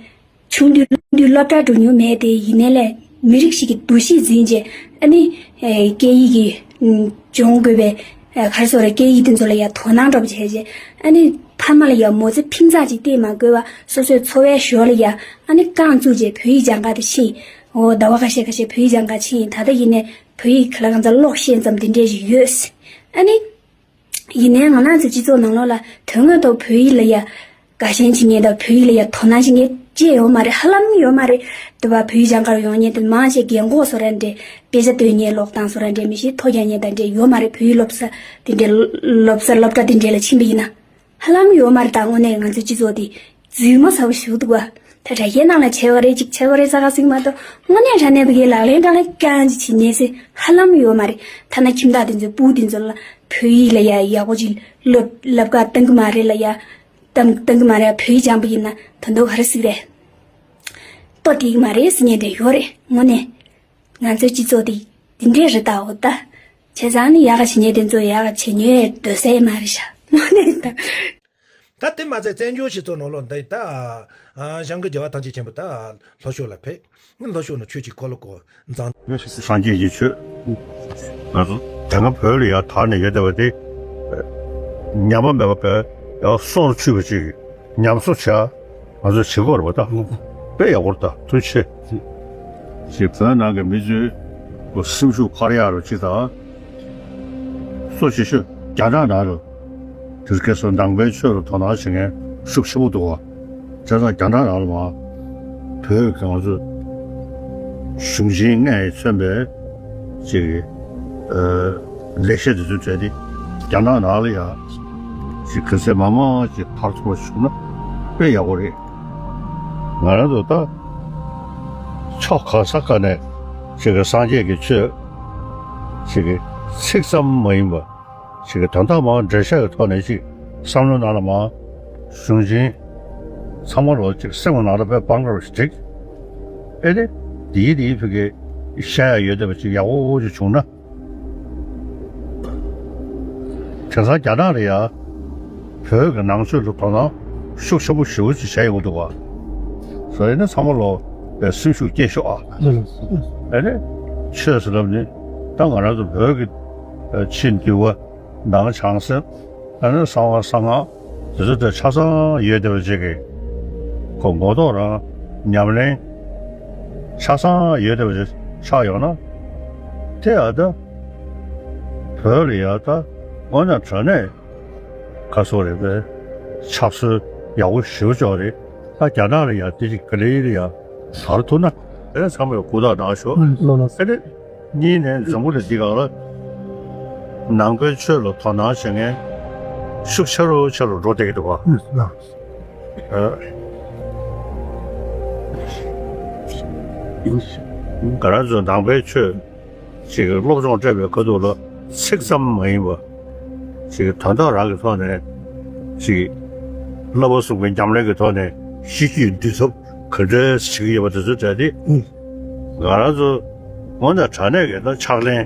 ཆུང་དུས་སློབ་དུས་སློབ་གྲྭ་འགྲོ་མྱོང་མེད་དེ། ཡིན་ནའི་ལས་མི་རིགས་ཤིག་གི་འདུ་ཤེས་འཛིན་བྱས། ཨ་ནི་ཨེ། སྐད་ཡིག་གི་ཨུམ། སྦྱོང་དགོས་པའི་ཨ། ག་རེ་ཟེར་དགོས་རེད། སྐད་ཡིག་དེ་ཚོ་ལ་ཡ་དོ་སྣང་འདྲ་པོ་བྱས་བྱས། ཨ་ནི་ཕ་མ་ལ་ཡ་མོ་རྩིས་ཕིང་ཚག་ཅིག་སྟེར་མ་དགོས་པ། སོ་སོའི་འཚོ་བའི་ཞོར་ལ་ཡ་ཨ་ནི་རྐང་བཙུགས་བྱས་བོད་ཡིག་སྦྱང་ག་དེ་ཕྱིན། འོ། ཟླ་བ་ཁ་ཤས་ཁ་ཤས་བོད་ཡིག་སྦྱང་ག་ཕྱིན་ཡིན། ད་ལྟ་ཡིན་ནའི་བོད་ཡིག་ག་ལ་གང་འཚམ་ཀློག་ཤེས་ཙམ་དེ་འདྲས་ཞིག་ཡོད། ཨ་ནི་ཡིན་ནའི་ང་རང་ཚོའི་སྤྱི་ཚོགས་ནང་ལོགས་ལ་དོན་དངོས་ཐོག་བོད་ཡིག་ལ་ཡ་དགའ་ཞེན་བྱེད་མཁན་དང་། བོད་ཡིག་ལ་ཡ་དོ་སྣང་བྱེད་མཁན་ཅིག་ཡོད་མ་རེད། ཧ་ལམ་ཡོད་མ་རེད། དེ་བ་བོད་ཡིག་སྦྱང་གར་ཡོང་མཁན་དེ་མང་ཆེ་རྒན་གོག་བཟོ་འདྲ་འདྲ། དཔེ་ཆ་འདོན་མཁན། ཀློག་སྟངས་བཟོ་འདྲ་འདྲ། མི་ཤེས་ཐོ་རྒྱག་མཁན་དང་འདྲ་ཡོད་མ་རེད། བོད་ཡིག་སློབ་ས་དེ་འདྲ། སློབ་ས་སློབ་གྲྭ་དེ་འདྲ་ལ་ཕྱིན་པ་ཡིན་ན། ཧ་ལམ་ཡོད་མ་རེད། ད་དངོས་གནས་ང་ཚོའི་སྤྱི་ཚོགས་དེ་རྫུན་མ་ཚ་བོ་ཞེ་པོ་འདུག་བ། ད་དྲ་རྒྱའི་ནང་ལ་བྱས་པ་རེད། ཅིག་བྱས་པ་རེད། ས་ཁ་ཟིག་མ་གཏོགས། དངོས་གནས་དྲང་གནས་ཕ་གིའི་ལག་ལེན་གང་ལ་གང་ཅིག་བྱེད་མཁན་ཟེར་ཧ་ལམ་ཡོད་མ་རེད། ཐ་ན་ཁྱིམ་བདག་དེ་ཚོའི་སྤུ་གུ་དེ་ཚོ་ལ་བོད་ཡིག་ལ་ཡ་ཡག་པོ་ཅིག་སློབ་སློབ་ག་གཏང་གི་མ་རེད་ལ་ཡ། གཏང་གཏང་གི་མ་རེད། བོད་ཡིག་སྦྱངས་པ་ཡིན་ན་ད་དུང་ག་རེ་ཟིག་རེད། ལྟོ་བསྡད་ཀྱི་མ་རེད་ཟེར་མཁན་དེ་ཡོད་རེད། དངོས་གནས་ང་ཚོའི་སྤྱི་ཚོགས་དེ་འདི་འདྲས་རེད་ད། འོ་ད། བྱས་ཙང་ནི་ཡག་ག་བྱེད་མཁན་དེ་ཚོ་ཡག་ག་བྱེད་མྱོང་འདོད་སའི་མ་རེད་ཤག། དངོས་གནས་ད། ད་དེ་མ་ཚད་བཙན་བྱོལ་སྤྱི་ཚོགས་ནང་ལོགས་འདི་ད། ཨ། གཞུང་གི་རྒྱལ་བ་ཐམས་ཅད་མཁྱེན་པ་ད་ལྷོ་ཕྱོགས་ལ་ཕེབས། ལྷོ་ཕྱོགས་ནས་ཆོས་ཀྱི་འཁོར་ལོ་བསྐོར། མཛངས། སངས་རྒྱས་ཀྱི་ཆོས། ང་ཚོ་དེ་སྔ་བོད་ལ་ཡར་དར་ནས་ཡོད་བསྡད་པ་དེ། ཉམས་པ་མེད་པ་བས་ཡང་སྲོག་ཆུད་པ་ཅིག་ཉམས་གསོ་བྱ། ང་ཚོས་བྱེད་དགོས་རེད་པ་ད། དཔེ་ཡག་པོ་རེད་ད། ཐུགས་རྗེ་ཆེ། ཅིག་བོད་ནང་གི་མི་ཚོའི་སེམས་ཤུགས་འཕར་ཡག་རུ་ཅིག་དང་། གཙོ་ཆེ་ཤོས་རྒྱ་ནག་ནང་ལ་དེ་སྐད་སོགས་ནང་པའི་ཆོས་ལ་དོ་སྣང་བྱེད་མཁན་ཤུགས་ཆེ་པོ་འདུག་བ། བྱས་ཙང་རྒྱ་ནག་ནང་ལ་མར་བོད་ཀྱི་ང་ཚོ་གཞུང་ཆེན་ལྔས་མཚོན་པའི་ཅིག་ཨ། ལེགས་བཤད་དེ་ཚོའི་གྲས་དེ་རྒྱ་ནག་ནང་ལ་ཡང་ཅིག་ག་ཚད་མང་མང་ཅིག་ཕར་ཐུག་པ་བྱུང་ན་དཔེ་ཡག་པོ་རེད། ང་རང་ཚོ་ད་ཕྱོགས་གང་ས་གང་ནས་ཅིག་གི་སངས་རྒྱས་ཀྱི་ཆོས་ཅིག་གི་ཚིག་ཙམ་མ་ཡིན་པ། ཅིག་གི་དོན་དག་མང་འགྲེལ་བཤད་ཀྱི་ཐོག་ནས་ཅིག་བསམ་བློ་ནང་ལ་མར་ཞུགས་ཕྱིན། ཚང་མ་ལོ་ཅིག་སེམས་ཀྱི་ནང་ལ་དཔེ་སྤང་དགོས་ཞིག་འགྲིག། ཨེ་ནི། དེའི་དེའི་ཕ་གི་བཤད་ཡ་ཡོད་བསྡད་པ་ཅིག་ཡག་པོ་ཅིག་བྱུང་ན། དེང་སང་རྒྱ་ནག་ལ་ཡ་བོད་ཀྱི་ནང་ཆོས་ལ་དོ་སྣང་ཤུགས་ཆེན་པོ་ཞེ་པོ་ཅིག་བྱས་ཡོང་གི་འདུག་བ། སོ་ཡིན་ན་ཚང་མ་ལོ་སེམས་ཤུགས་སྐྱེད་ཤོག་ཨ། ཨེ་ནི། ཆོས་ཟེར་ལབ་ནི་ད་ང་རང་ཚོ་བོད་ཀྱི་ཕྱི་འདུལ་བ། ནང་བྱང་སེམས། ཨ་ནི་གསང་བ་གསང་སྔགས་དེ་ཚོ་དེ་ཆ་ཚང་ཡོད་བསྡད་པ་ཅིག་གི་ཁོ་མགོ་ཐོག་རང་ཉམས་ལེན་ཆ་ཚང་ཡོད་བསྡད་པ་ཅིག་ཆགས་ཡོང་ན། དེ་ཡང་ད་བོད་ལ་ཡང་ད་དངོས་གནས་དྲང་གནས་ག་སོགས་རེད་པས་ཆབ་སྲིད་ཡག་པོ་ཞེ་པོ་ཅིག་རེད། ད་རྒྱ་ནག་ལ་ཡང་དེ་ཅིག་ག་ལེ་ལ་ཡང་དར་ཐུབ་ན། ཨེ་ཚང་མས་ཧུར་ཐག་གནང་ཤོག་ལགས་ལགས། ཨེ་ནི། གཉིས་ནས་འཛམ་བུ་གླིང་འདི་སྒང་ལ་ནང་པའི་ཆོས་ལ་དོ་སྣང་བྱེད་མཁན་ཤུགས་ཆེ་རུ་ཆེ་རུ་འགྲོ་བསྡད་ཀྱི་འདུག་ག་ཨ། ང་རང་ཚོ་ནང་པའི་ཆོས་ཅིག་སློབ་སྦྱོང་སྤྲད་པའི་ཁ་ཐུག་ལ་ཚིག་ཙམ་མ་ཡིན་པ། ཅིག་དོན་དག་རང་གི་ཐོག་ནས་ཅིག་བསླབ་པ་གསུམ་གྱི་ཉམས་ལེན་གྱི་ཐོག་ནས་གཤིས་རྒྱུད་འདུལ་ཐབས་ག་འདྲས་བྱེད་ཀྱི་ཡོད་པ་དེ་ཚོ་གྲས་དེ། ང་རང་ཚོ་དངོས་གནས་དྲང་གནས་ཀྱི་ད་ཕྱག་ལེན་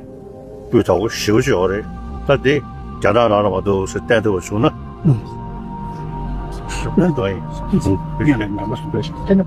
སྤུས་དག་པོ་ཞེ་པོ་ཅིག་ཡོད་རེད། ད་དེ་རྒྱ་ནག་ནང་ལ་མ་གཏོགས་ཟེར་བསྟན་ཐུབ་པ་བྱུང་ན། ཨུ། ཨུ། ཨུ།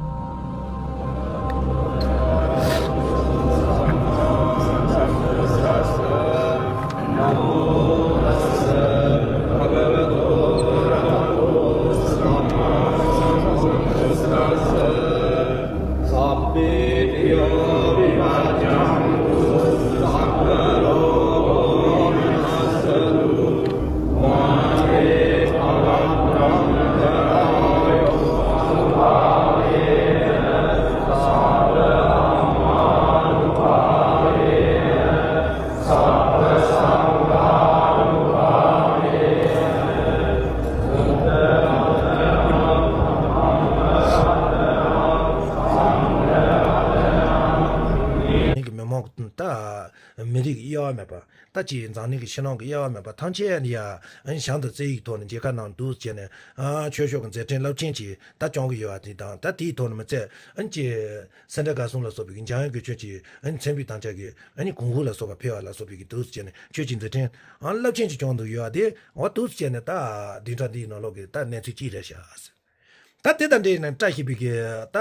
མེད་པ། ད་ཅིག་འཛམ་གླིང་གི་ཕྱི་ནང་གི་དབྱེ་བ་མེད་པ་ཐམས་ཅད་ནི་ཡ་ཨ་ནི་གཞན་དང་བཅས་ཡིག་ཐོག་ནས་མཇལ་ཁ་གནང་འདུག་ཟེར་ནས། ཨ་ཆོས་ཕྱོགས་ཀྱི་མཛད་འཕྲིན་རླབས་ཆེན་ཅིག་ད་སྐྱོང་གི་ཡོད་པ་དེ་དང་། ད་དེའི་ཐོག་ནས་མི་ཚད་ཨ་ནི་ཅིག་སེ་འབྲས་དགའ་གསུམ་ལ་སོགས་པའི་གི་འཇམ་དབྱངས་དགེ་ཆོས་ཀྱི་ཨ་ནི་མཚན་དཔེ་དམ་བཅའ་གི་ཨ་ནི་གུང་ཧུ་ལ་སོགས་པ་ཕུལ་བ་ལ་སོགས་པའི་གི་འདུག་ཟེར་ནས་ཆོས་ཀྱི་མཛད་འཕྲིན་ཨ་རླབས་ཆེན་ཅིག་སྐྱོང་འདུག་ཡོད་པ་དེ། འོ་འདུག་ཟེར་ནས་ད་བདུན་ཕྲག་འདིའི་ནང་ལོགས་ཀྱི་ད་གནས་ཚུལ་གཅིག་རེད་ཤག། ད་དེ་དང་འབྲེལ་ནས་བཀྲ་ཤིས་པའི་གི་ད་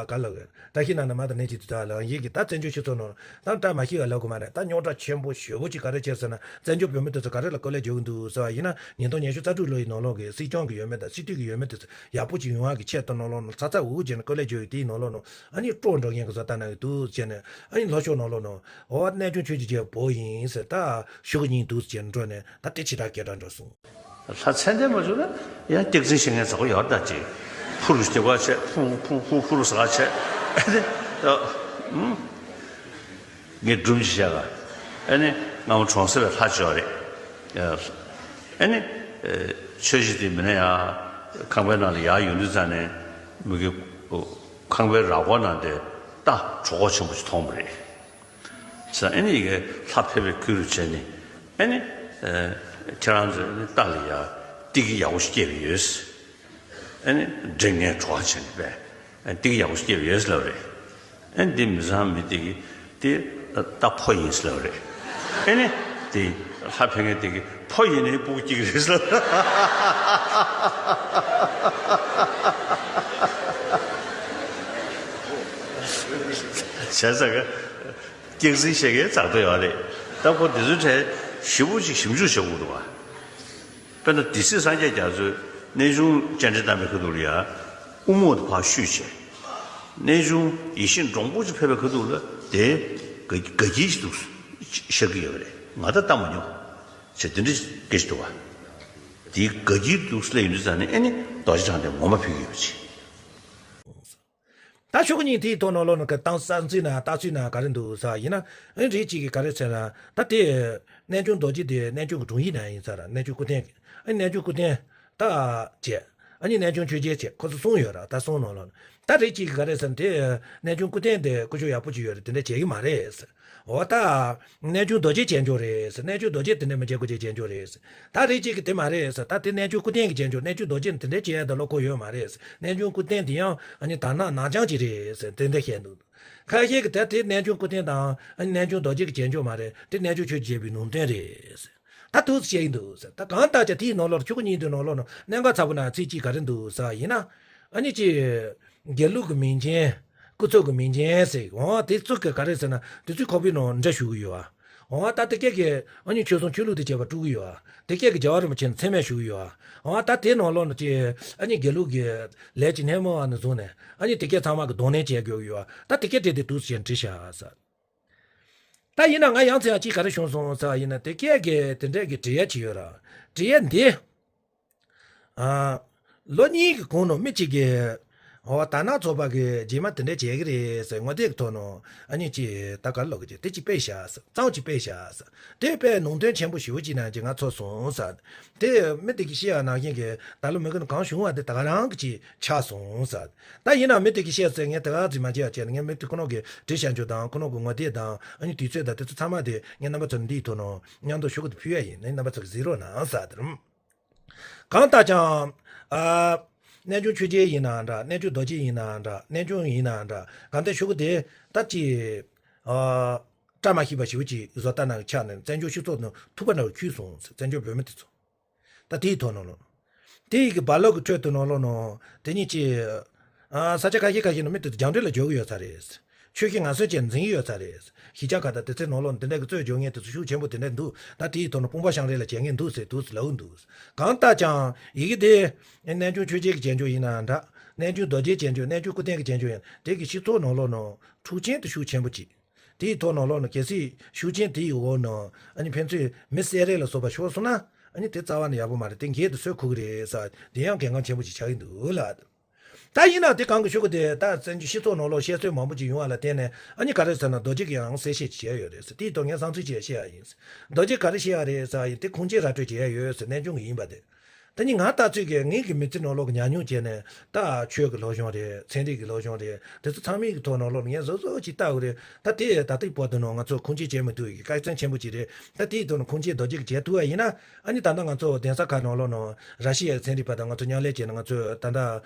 ག་ལ་གི་བཀྲ་ཤིས་ནང་ནས་མ་ད་ནས་ཅིག་དུ་ད་ལ་ཡིན་གི་ད་བཙན་བྱོལ་སྤྱི་ཚོགས་ནང་ད་བཀྲ་མ་ཤིས་པ་ལབ་དགོས་མ་རེད། ད་རྙོག་དྲ་ཆེན་པོ་ཞེ་པོ་ཅིག་ག་རེ་བྱས་ཟེར་ན། བཙན་བྱོལ་བོད་མི་དེ་ཚོ་ག་རེ་ལ་སྐོར་ལས་རྒྱག་གི་འདུག་ཟེར་བ་ཡིན་ན། ཉིས་སྟོང་ཉི་ཤུ་རྩ་དྲུག་ལོ་ཡི་ནང་ལོགས་ཀྱི་སྲིད་སྐྱོང་གི་འོས་མི་དང་སྲིད་འཐུས་ཀྱི་འོས་མི་དེ་ཚོ་ཡག་པོ་ཅིག་ཡོང་བ་གི་ཆེད་དུ་ནང་ལོགས་ནང་ཚ་ཚ་འུར་འུར་བྱས་ནས་སྐོར་ལས་རྒྱག་ཡོད། དེའི་ནང་ལོགས་ནང་ཨ་ནི་སྤྲོ་འགྲོ་མཁན་གི་བཟོ་ལྟ་གནང་གི་འདུག་ཟེར་ནས། ཨ་ནི་ལྷོ་ཕྱོགས་ནང་ལོགས་ནང་འོ་གནས་ཆུང་ཆོས་ཀྱི་རྒྱལ་པོ་ཡིན་ཟེར་ད་ཤོག་གུ་གཉིས་འདུག་ཟེར་འགྲོ་ནས་ད་དེ་ཕྱི་དྲག་སྐད་གྲགས་འགྲོ་སོང་། ལྷ་མཚན་ལྡན་མ་བྱུང་ན་ཡང་སྐྱག་རྫུན་བཤད་མཁན་ཚ་པོ་ཡོད་ད་ཅིག་ཕུ་རུ་སྐྱག་པ་བྱས། ཕུ་ཕུ་ཕུ་ཕུ་རུ་ཟ་བྱས། ཨ་ནི་ད་ཨུམ། ངས་སྒྲུང་ཅིག་བཤད་ག་ཨ་ནི་སྔ་མོ་གྲོང་གསེབ་པའི་ལྷ་ཅིག་ཡོད་རེད། ཨ་ནི་ཆོས་གཞིས་དེ་མིན་ན་ཡ་ཁང་པའི་ནང་ལ་ཡར་ཡོང་དུས་ཙམ་ནས་མི་གི་ཁང་པའི་ར་སྐོར་ནང་དེ་རྟ་གྲོད་ཁོག་ཆེན་པོ་ཅིག་མཐོང་བ་རེད། ས་ཨ་ནི་ཡི་གེ་ལྷ་ཕེབས་པའི་ཁུལ་རུ་བྱས་ནས། ཨ་ནི་ཨ་ཁྱེད་རང་ཚོས་ཨ་ནི་རྟ་ལ་ཡ་ཏི་གི་ཡག་པོ་ཞིག་སྐྱེས་པ་ཡོད། ཨ་ནི་འདྲེ་ངན་གྲོགས་བྱས་ནས་པས་ཨ་ནི་ཏི་གི་ཡག་པོ་ཞིག་སྐྱེས་པ་ཡོད་ལབ་རེད། ཨ་ནི་འདི་མི་ཚང་མི་ཏི་གི་དེ་རྟ་ཕོ་ཡིན་ལབ་རེད། ཨ་ནི་དེ་ལྷ་ཕེབས་མཁན་ཏི་གི་ཕོ་ཡིན་ནའི་སྤུ་གུ་སྐྱེ་གི་རེད་ལབ། བྱས་ཙང་ག་སྐྱག་རྫུན་བཤད་མཁན་ཙག་སྒྲ་ཡོད་རེད། ད་ཁོ་དེ་ཚོའི་གྲས་ཞེ་པོ་ཅིག་ཞིབ་འཇུག་བྱེད་དགོས་འདུག་བ། དཔེར་ན་སྡེ་སྲིད་སངས་རྒྱས་རྒྱ་མཚོས་གནས་ཆུང་སྤྱན་འདྲེན་བཏང་པའི་ཁ་ཐུག་ལ་ཡ་དབུ་རྨོག་དེ་ཕར་བཤུས་བྱས། གནས་ཆུང་ཡིད་བཞིན་འབྲོང་པོ་ཅིག་ཕེབས་པའི་ཁ་ཐུག་ལ་དེ་དགའ་དགའ་སྐྱིད་ཅིག་འདུག་ཤར་གྱི་ཡོད་རེད། ང་ད་ལྟ་མ་མྱོང་། བྱས་དེ་འདྲ་སྐད་ཅིག་འདུག་བ། དེའི་དགའ་སྐྱིད་འདུག་ལབ་ཡོང་དུས་ཙམ་ནས་ཨ་ནི་རྡོ་རྗེ་འཆང་དེ་ངོ་མ་ཕེབས་ཀྱི་ཡོད་པ་ཅིག་ད་ཤོག་གཉིས་དེའི་ཐོག་ནང་ལོགས་ནང་གི་གཏམ་བསམ་ཚུལ་ན་ལྟ་ཚུལ་ན་ག་རེ་འདུག་ཟེར་བ་ཡིན་ན། ཨ་ནི་རིགས་གཅིག་གིས་ག་རེ་ཟེར་ན། ད་དེ་གནས་ཆུང་རྡོ་རྗེ་དེ་གནས་ཆུང་གི་དྲུང་ཡིག་ནང་ཡིན་ས་ར། གནས་ཆུང་སྐུ་རྟེན་གྱི་ཨ་ནི་གནས་ཆུང་སྐུ་རྟེན་ད་བྱས། ཨ་ནི་གནས་ཆུང་ཆོས་རྒྱལ་བྱས། ཁོ་ཚོ་གསུམ་ཡོད་ར། ད་གསུམ་ནང་ལོགས་ནང་ད་རིགས་གཅིག་གིས་ག་རེ་ཟེར་ན། དེ་གནས་ཆུང་སྐུ་རྟེན་དེ་སྐུ་ཞབས་ཡག་པོ་ཅིག་ཡོད་རེད། དེ་འདྲ་བྱེད་ཀྱི་མ་རེད་ཟེར། འོ་ད། གནས་ཆུང་རྡོ་རྗེ་བྱས་འཇོག་རེད་ཟེར། གནས་ཆུང་རྡོ་རྗེ་དེ་འདྲ་མི་བྱེད་དགོས་ཅེས་བྱས་འཇོག་རེད་ཟེར། ད་རེ་གཅིག་གིས་དེ་མ་རེད་ཟེར། ད་དེ་གནས་ཆུང་སྐུ་རྟེན་གྱིས་བྱས་འཇོག་གནས་ཆུང་རྡོ་རྗེ་ནི་དེ་འདྲ་བྱེད་ཡ་ད་བློ་ཁོག་ཡོད་མ་རེད་ཟེར། གནས་ཆུང་སྐུ་རྟེན་དེ་ཡང་ཨ་ནི་དར་ནག་ནག་རྐྱང་ཅིག་རེད་ཟེར། དེ་འདྲ་བཤད་འདུག་ཁ་ཤས་ཀྱིས་ད་དེ་གནས་ཆུང་སྐུ་རྟེན་དང་ཨ་ནི་གནས་ཆུང་རྡོ་རྗེ་གིས་བྱས་འཇོག་མ་རེད། དེ་གནས་ཆུང་ཆོས་རྒྱལ་པོའི་ལུང་བསྟན་རེད་ཟེར། ད་འདུག་སེ་བཤད་ཀྱི་འདུག་ཟེར། ད་གང་ལྟར་ཀྱང་དེའི་ནང་ལོགས་ཆུ་ཁོ་གཉིས་དེའི་ནང་ལོགས་ནང་གནད་འགག་ཚ་པོ་ན་ཚིག་གཅིག་ག་རེ་འདུག་ཟེར་བ་ཡིན་ན། ཨ་ནི་ཅི། དགེ་ལུགས་ཀྱི་མིང་ཅན། སྐུ་ཚབ་ཀྱི་མིང་ཅན་ཟེར། འོ་དེ་ཚོ་གི་ག་རེ་ཟེར་ན། དེ་ཚོའི་ཁོག་པའི་ནང་འདྲ་ཞུགས་ཀྱི་ཡོད་ཨ། འོ་ད་དེ་སྐད་ཀྱི་ཨ་ནི་ཆོས་སྲུང་ཆོས་ལུགས་དང་བཅས་པ་དཀྲུག་གི་ཡོད་ཨ། དེ་སྐད་ཀྱི་རྒྱལ་བ་རིན་པོ་ཆེ་མཚན་སྨད་ཞུགས་ཀྱི་ཡོད་ཨ། འོ་ད་དེ་ནང་ལོགས་ནང་ཅི། ཨ་ནི་དགེ་ལུགས་ཀྱི་ལས་ཀྱི་སྣེ་མོ་བ་ནས་བཟུང་ནས་ཨ་ནི་དེ་སྐད་ཚང་མ་གི་གདོང་ལེན་བྱེད་དགོས་ཀྱི་ཡོད་ཨ། ད་དེ་སྐད་དེ་དེ་འདུག་སེ་བྲིས་བཞག་ཟེར། ད་ཡིན་ན་ང་ཡང་ཚེ་ཡང་གཅིག་ག་རེ་བྱུང་སོང་ཟེར་བ་ཡིན་ན། དེ་སྐད་ཀྱི་དེ་འདྲས་ཀྱི་འབྲི་ཡ་ཅིག་ཡོད་ར། འབྲི་ཡ་འདི། ཨ། ལོ་གཉིས་ཀྱི་གོང་ནང་མི་གཅིག་གིས། འོ་དར་ནག་ཚོགས་པ་གིས་རྗེས་མ་དེ་འདྲས་བྱེད་ཀྱི་རེད་ཟེར། ངོ་དེབ་ཀྱི་ཐོག་ནང་ཨ་ནི་ཅིག་ད་ག་རེ་ལབ་དགོས་ཀྱི། དེ་ཅིག་སྤེལ་བཞག་ཟེར། རྩོམ་ཅིག་སྤེལ་བཞག་ཟེར། དེ་དཔེ་ནང་དོན་ཆེན་པོ་ཞེ་པོ་ཅིག་ནང་ཅིག་ང་ཚོར་སོང་ཟེར། དེ་མི་དེ་གིས་བཤད་པ་ནང་བཞིན་གྱི་ད་ལོ་མི་ཀུན་གང་བྱུང་བ་དེ་ད་ག་རང་གི་ཅིག་ཆགས་སོང་ཟེར། ད་ཡིན་ནའང་མི་དེ་གིས་བཤད་ཚེ་ངས་དེ་ག་ཙིག་མ་བྱས་པ་བྱས་ནས། ངས་མི་དེ་ཁོ་རང་གིས་བྲིས་བཞག་རྒྱུ་དང་། ཁོ་རང་གི་ངོ་དེབ་དང་། ཨ་ནི་དུས་ཚོད་དང་དེ་ཚོ་ཚང་མ་དེ་ངས་རྣམ་པ་ཚོར་འདིའི་ཐོག་ནང་མཉམ་དུ་ཤོག་གུ་དེ་ཕུལ་ཡ་ཡིན། ངས་རྣམ་པ་ཚོ་གིས་གཟིགས་རོགས་གནང་ཟེར་དེ་རུ། གང་ལྟར་ཀྱང་། ཨ། གནས་ཆུང་ཆོས་རྒྱལ་ཡིན་ནའང་འདྲ། གནས་ཆུང་རྡོ་རྗེ་ཡིན་ནའང་འདྲ། གནས་ཆུང་ཡིན་ནའང་འདྲ། གང་ལྟར་ཤོག་གུ་དེ་ད་ཅིག་ཨ། བཀྲ་མ་ཤིས་པ་ཞེ་པོ་ཅིག་བཟོ་ལྟ་ནང་ཆགས་ནས་བཙན་བྱོལ་སྤྱི་ཚོགས་ནང་ཐུག་པ་འདྲ་བོ་འཁྱུད་སོང་ཟེར། བཙན་བྱོལ་བོད་མི་དེ་ཚོ། ད་དེའི་ཐོག་ནང་ལོགས། དེ་ཡི་གི་རྦ་རླབས་ཀྱི་ཁྲོད་དུ་ནང་ལོགས་ནང་དེ་ཉིད་ཀྱི། ཨ། ས་ཆ་ཁ་ཤས་ཁ་ཤས་ནང་མི་དེ་ཚོ་རྒྱང་འཕྲིན་ལ་འཇོག་གི་ཡོད་ས་རེད། ཆོས་ཤིག་ངན་སོང་ཅན་འཛིན་གྱི་ཡོད་ས་རེད། གཞིས་ཆགས་ཁག་དང་དེ་ཚོའི་ནང་ལོགས་དེ་འདྲ་གི་རྩོད་འཇོག་མཁན་དེ་ཚོ་ཤུགས་ཆེན་པོ་དེ་འདྲ་འདུག་ད་དེའི་ཐོག་ནས་དཔུང་པ་ཞང་རེ་ལ་བྱེད་མཁན་འདུག་ཟེར་འདུག་ཟེར་ལབ་ཀྱི་འདུག་གང་ལྟར་ཀྱང་ཡི་གེ་དེ་གནས་ཆུང་ཆོས་རྒྱལ་གྱི་བྱེད་འཇོག་ཡིན་ནའང་འདྲ། གནས་ཆུང་རྡོ་རྗེའི་བྱེད་འཇོག། གནས་ཆུང་སྐུ་རྟེན་གྱི་བྱེད་འཇོག་ཡིན། དེ་གི་སྤྱི་ཚོགས་ནང་ལོགས་ནང་འཁྲུག་རྐྱེན་དེ་ཤུགས་ཆེན་པོ་ཅིག་དེའི་ཐོག་ནང་ལོགས་ནང་གལ་སྲིད་ཤུགས་རྐྱེན་དེའི་འོག་ནང་ཨ་ནི་ཕན་ཚུན་མི་བསད་རེས་ལ་སོགས་པ་ཤོར་སོང་ན། ཨ་ནི་དེ་རྩ་བ་ནས་ཡག་པོ་མ་རེད། དེ་འགན་དེ་སུས་འཁུར་གི་རེད་ཟེར། དེ་ཡང་གལ་འགངས་ཆེན་པོ་ཞིག་ཆགས་ཀྱི་འདུག་ལ། ད་ཡིན་ན་དེ་གང་གི་ཤོག་གུ་དེ་ད་བཙན་བྱོལ་སྤྱི་ཚོགས་ནང་ལོགས་བཤད་སྲོལ་མང་པོ་ཅིག་ཡོང་བ་ལ་བརྟེན་ནས། ཨ་ནི་ག་རེ་ཟེར་ན། རྡོ་རྗེ་གིས་ཡང་གསལ་བཤད་ཅིག་བྱས་ཡོད་རེད་ཟེར། དེའི་ཐོག་ངས་བསམ་ཚུལ་ཅིག་བཤད་ཡ་ཡིན་ཟེར། རྡོ་རྗེ་ག་རེ་བཤད་ཡ་རེད་ཟེར་ཡིན། དེ་ཁུངས་སྐྱེལ་ར་སྤྲོད་བྱེད་ཡ་ཡོད་ཟེར། གནས་ཆུང་གི་ཡིན་པ་དེ། ད་ནི་ང་ལྟ་ཚུལ་གྱི་ངེད་ཀྱི་མི་ཚེ་ནང་ལོགས་ཀྱི་ཉམས་མྱོང་བྱས་ནས་ད་ཆོས་ཀྱི་སློབ་སྦྱོང་རེད། ཚན་རིག་གི་སློབ་སྦྱོང་རེད། དེ་ཚོ་ཚང་མའི་གི་ཐོག་ནང་ལོགས་ངས་བཟོ་བཟོ་ཅིག་ལྟ་དགོས་རེད། ད་དེ་ད་ལྟའི་བར་དུ་ནང་ང་ཚོ་ཁུངས་སྐྱེལ་བྱེད་མི་ཐུབ་ཡི་དཀའ་ཚེགས་ཆེན་པོ་ཅིག་རེད། ད་དེའི་ཐོག་ནས་ཁུངས་སྐྱེལ་རྡོ་རྗེ་གིས་བྱེད་ཐུབ་པ་ཡིན་ན། ཨ་ནི་ད་ལྟ་ང་ཚོ་གདན་ས་ཁག་ནང་ལོགས་ནང་ར་ཤི་ཡའི་ཚན་རིག་པ་དང་ང་ཚོ་མཉམ་ལས་བྱས་ནས་ང་ཚོ་ད་ལྟ་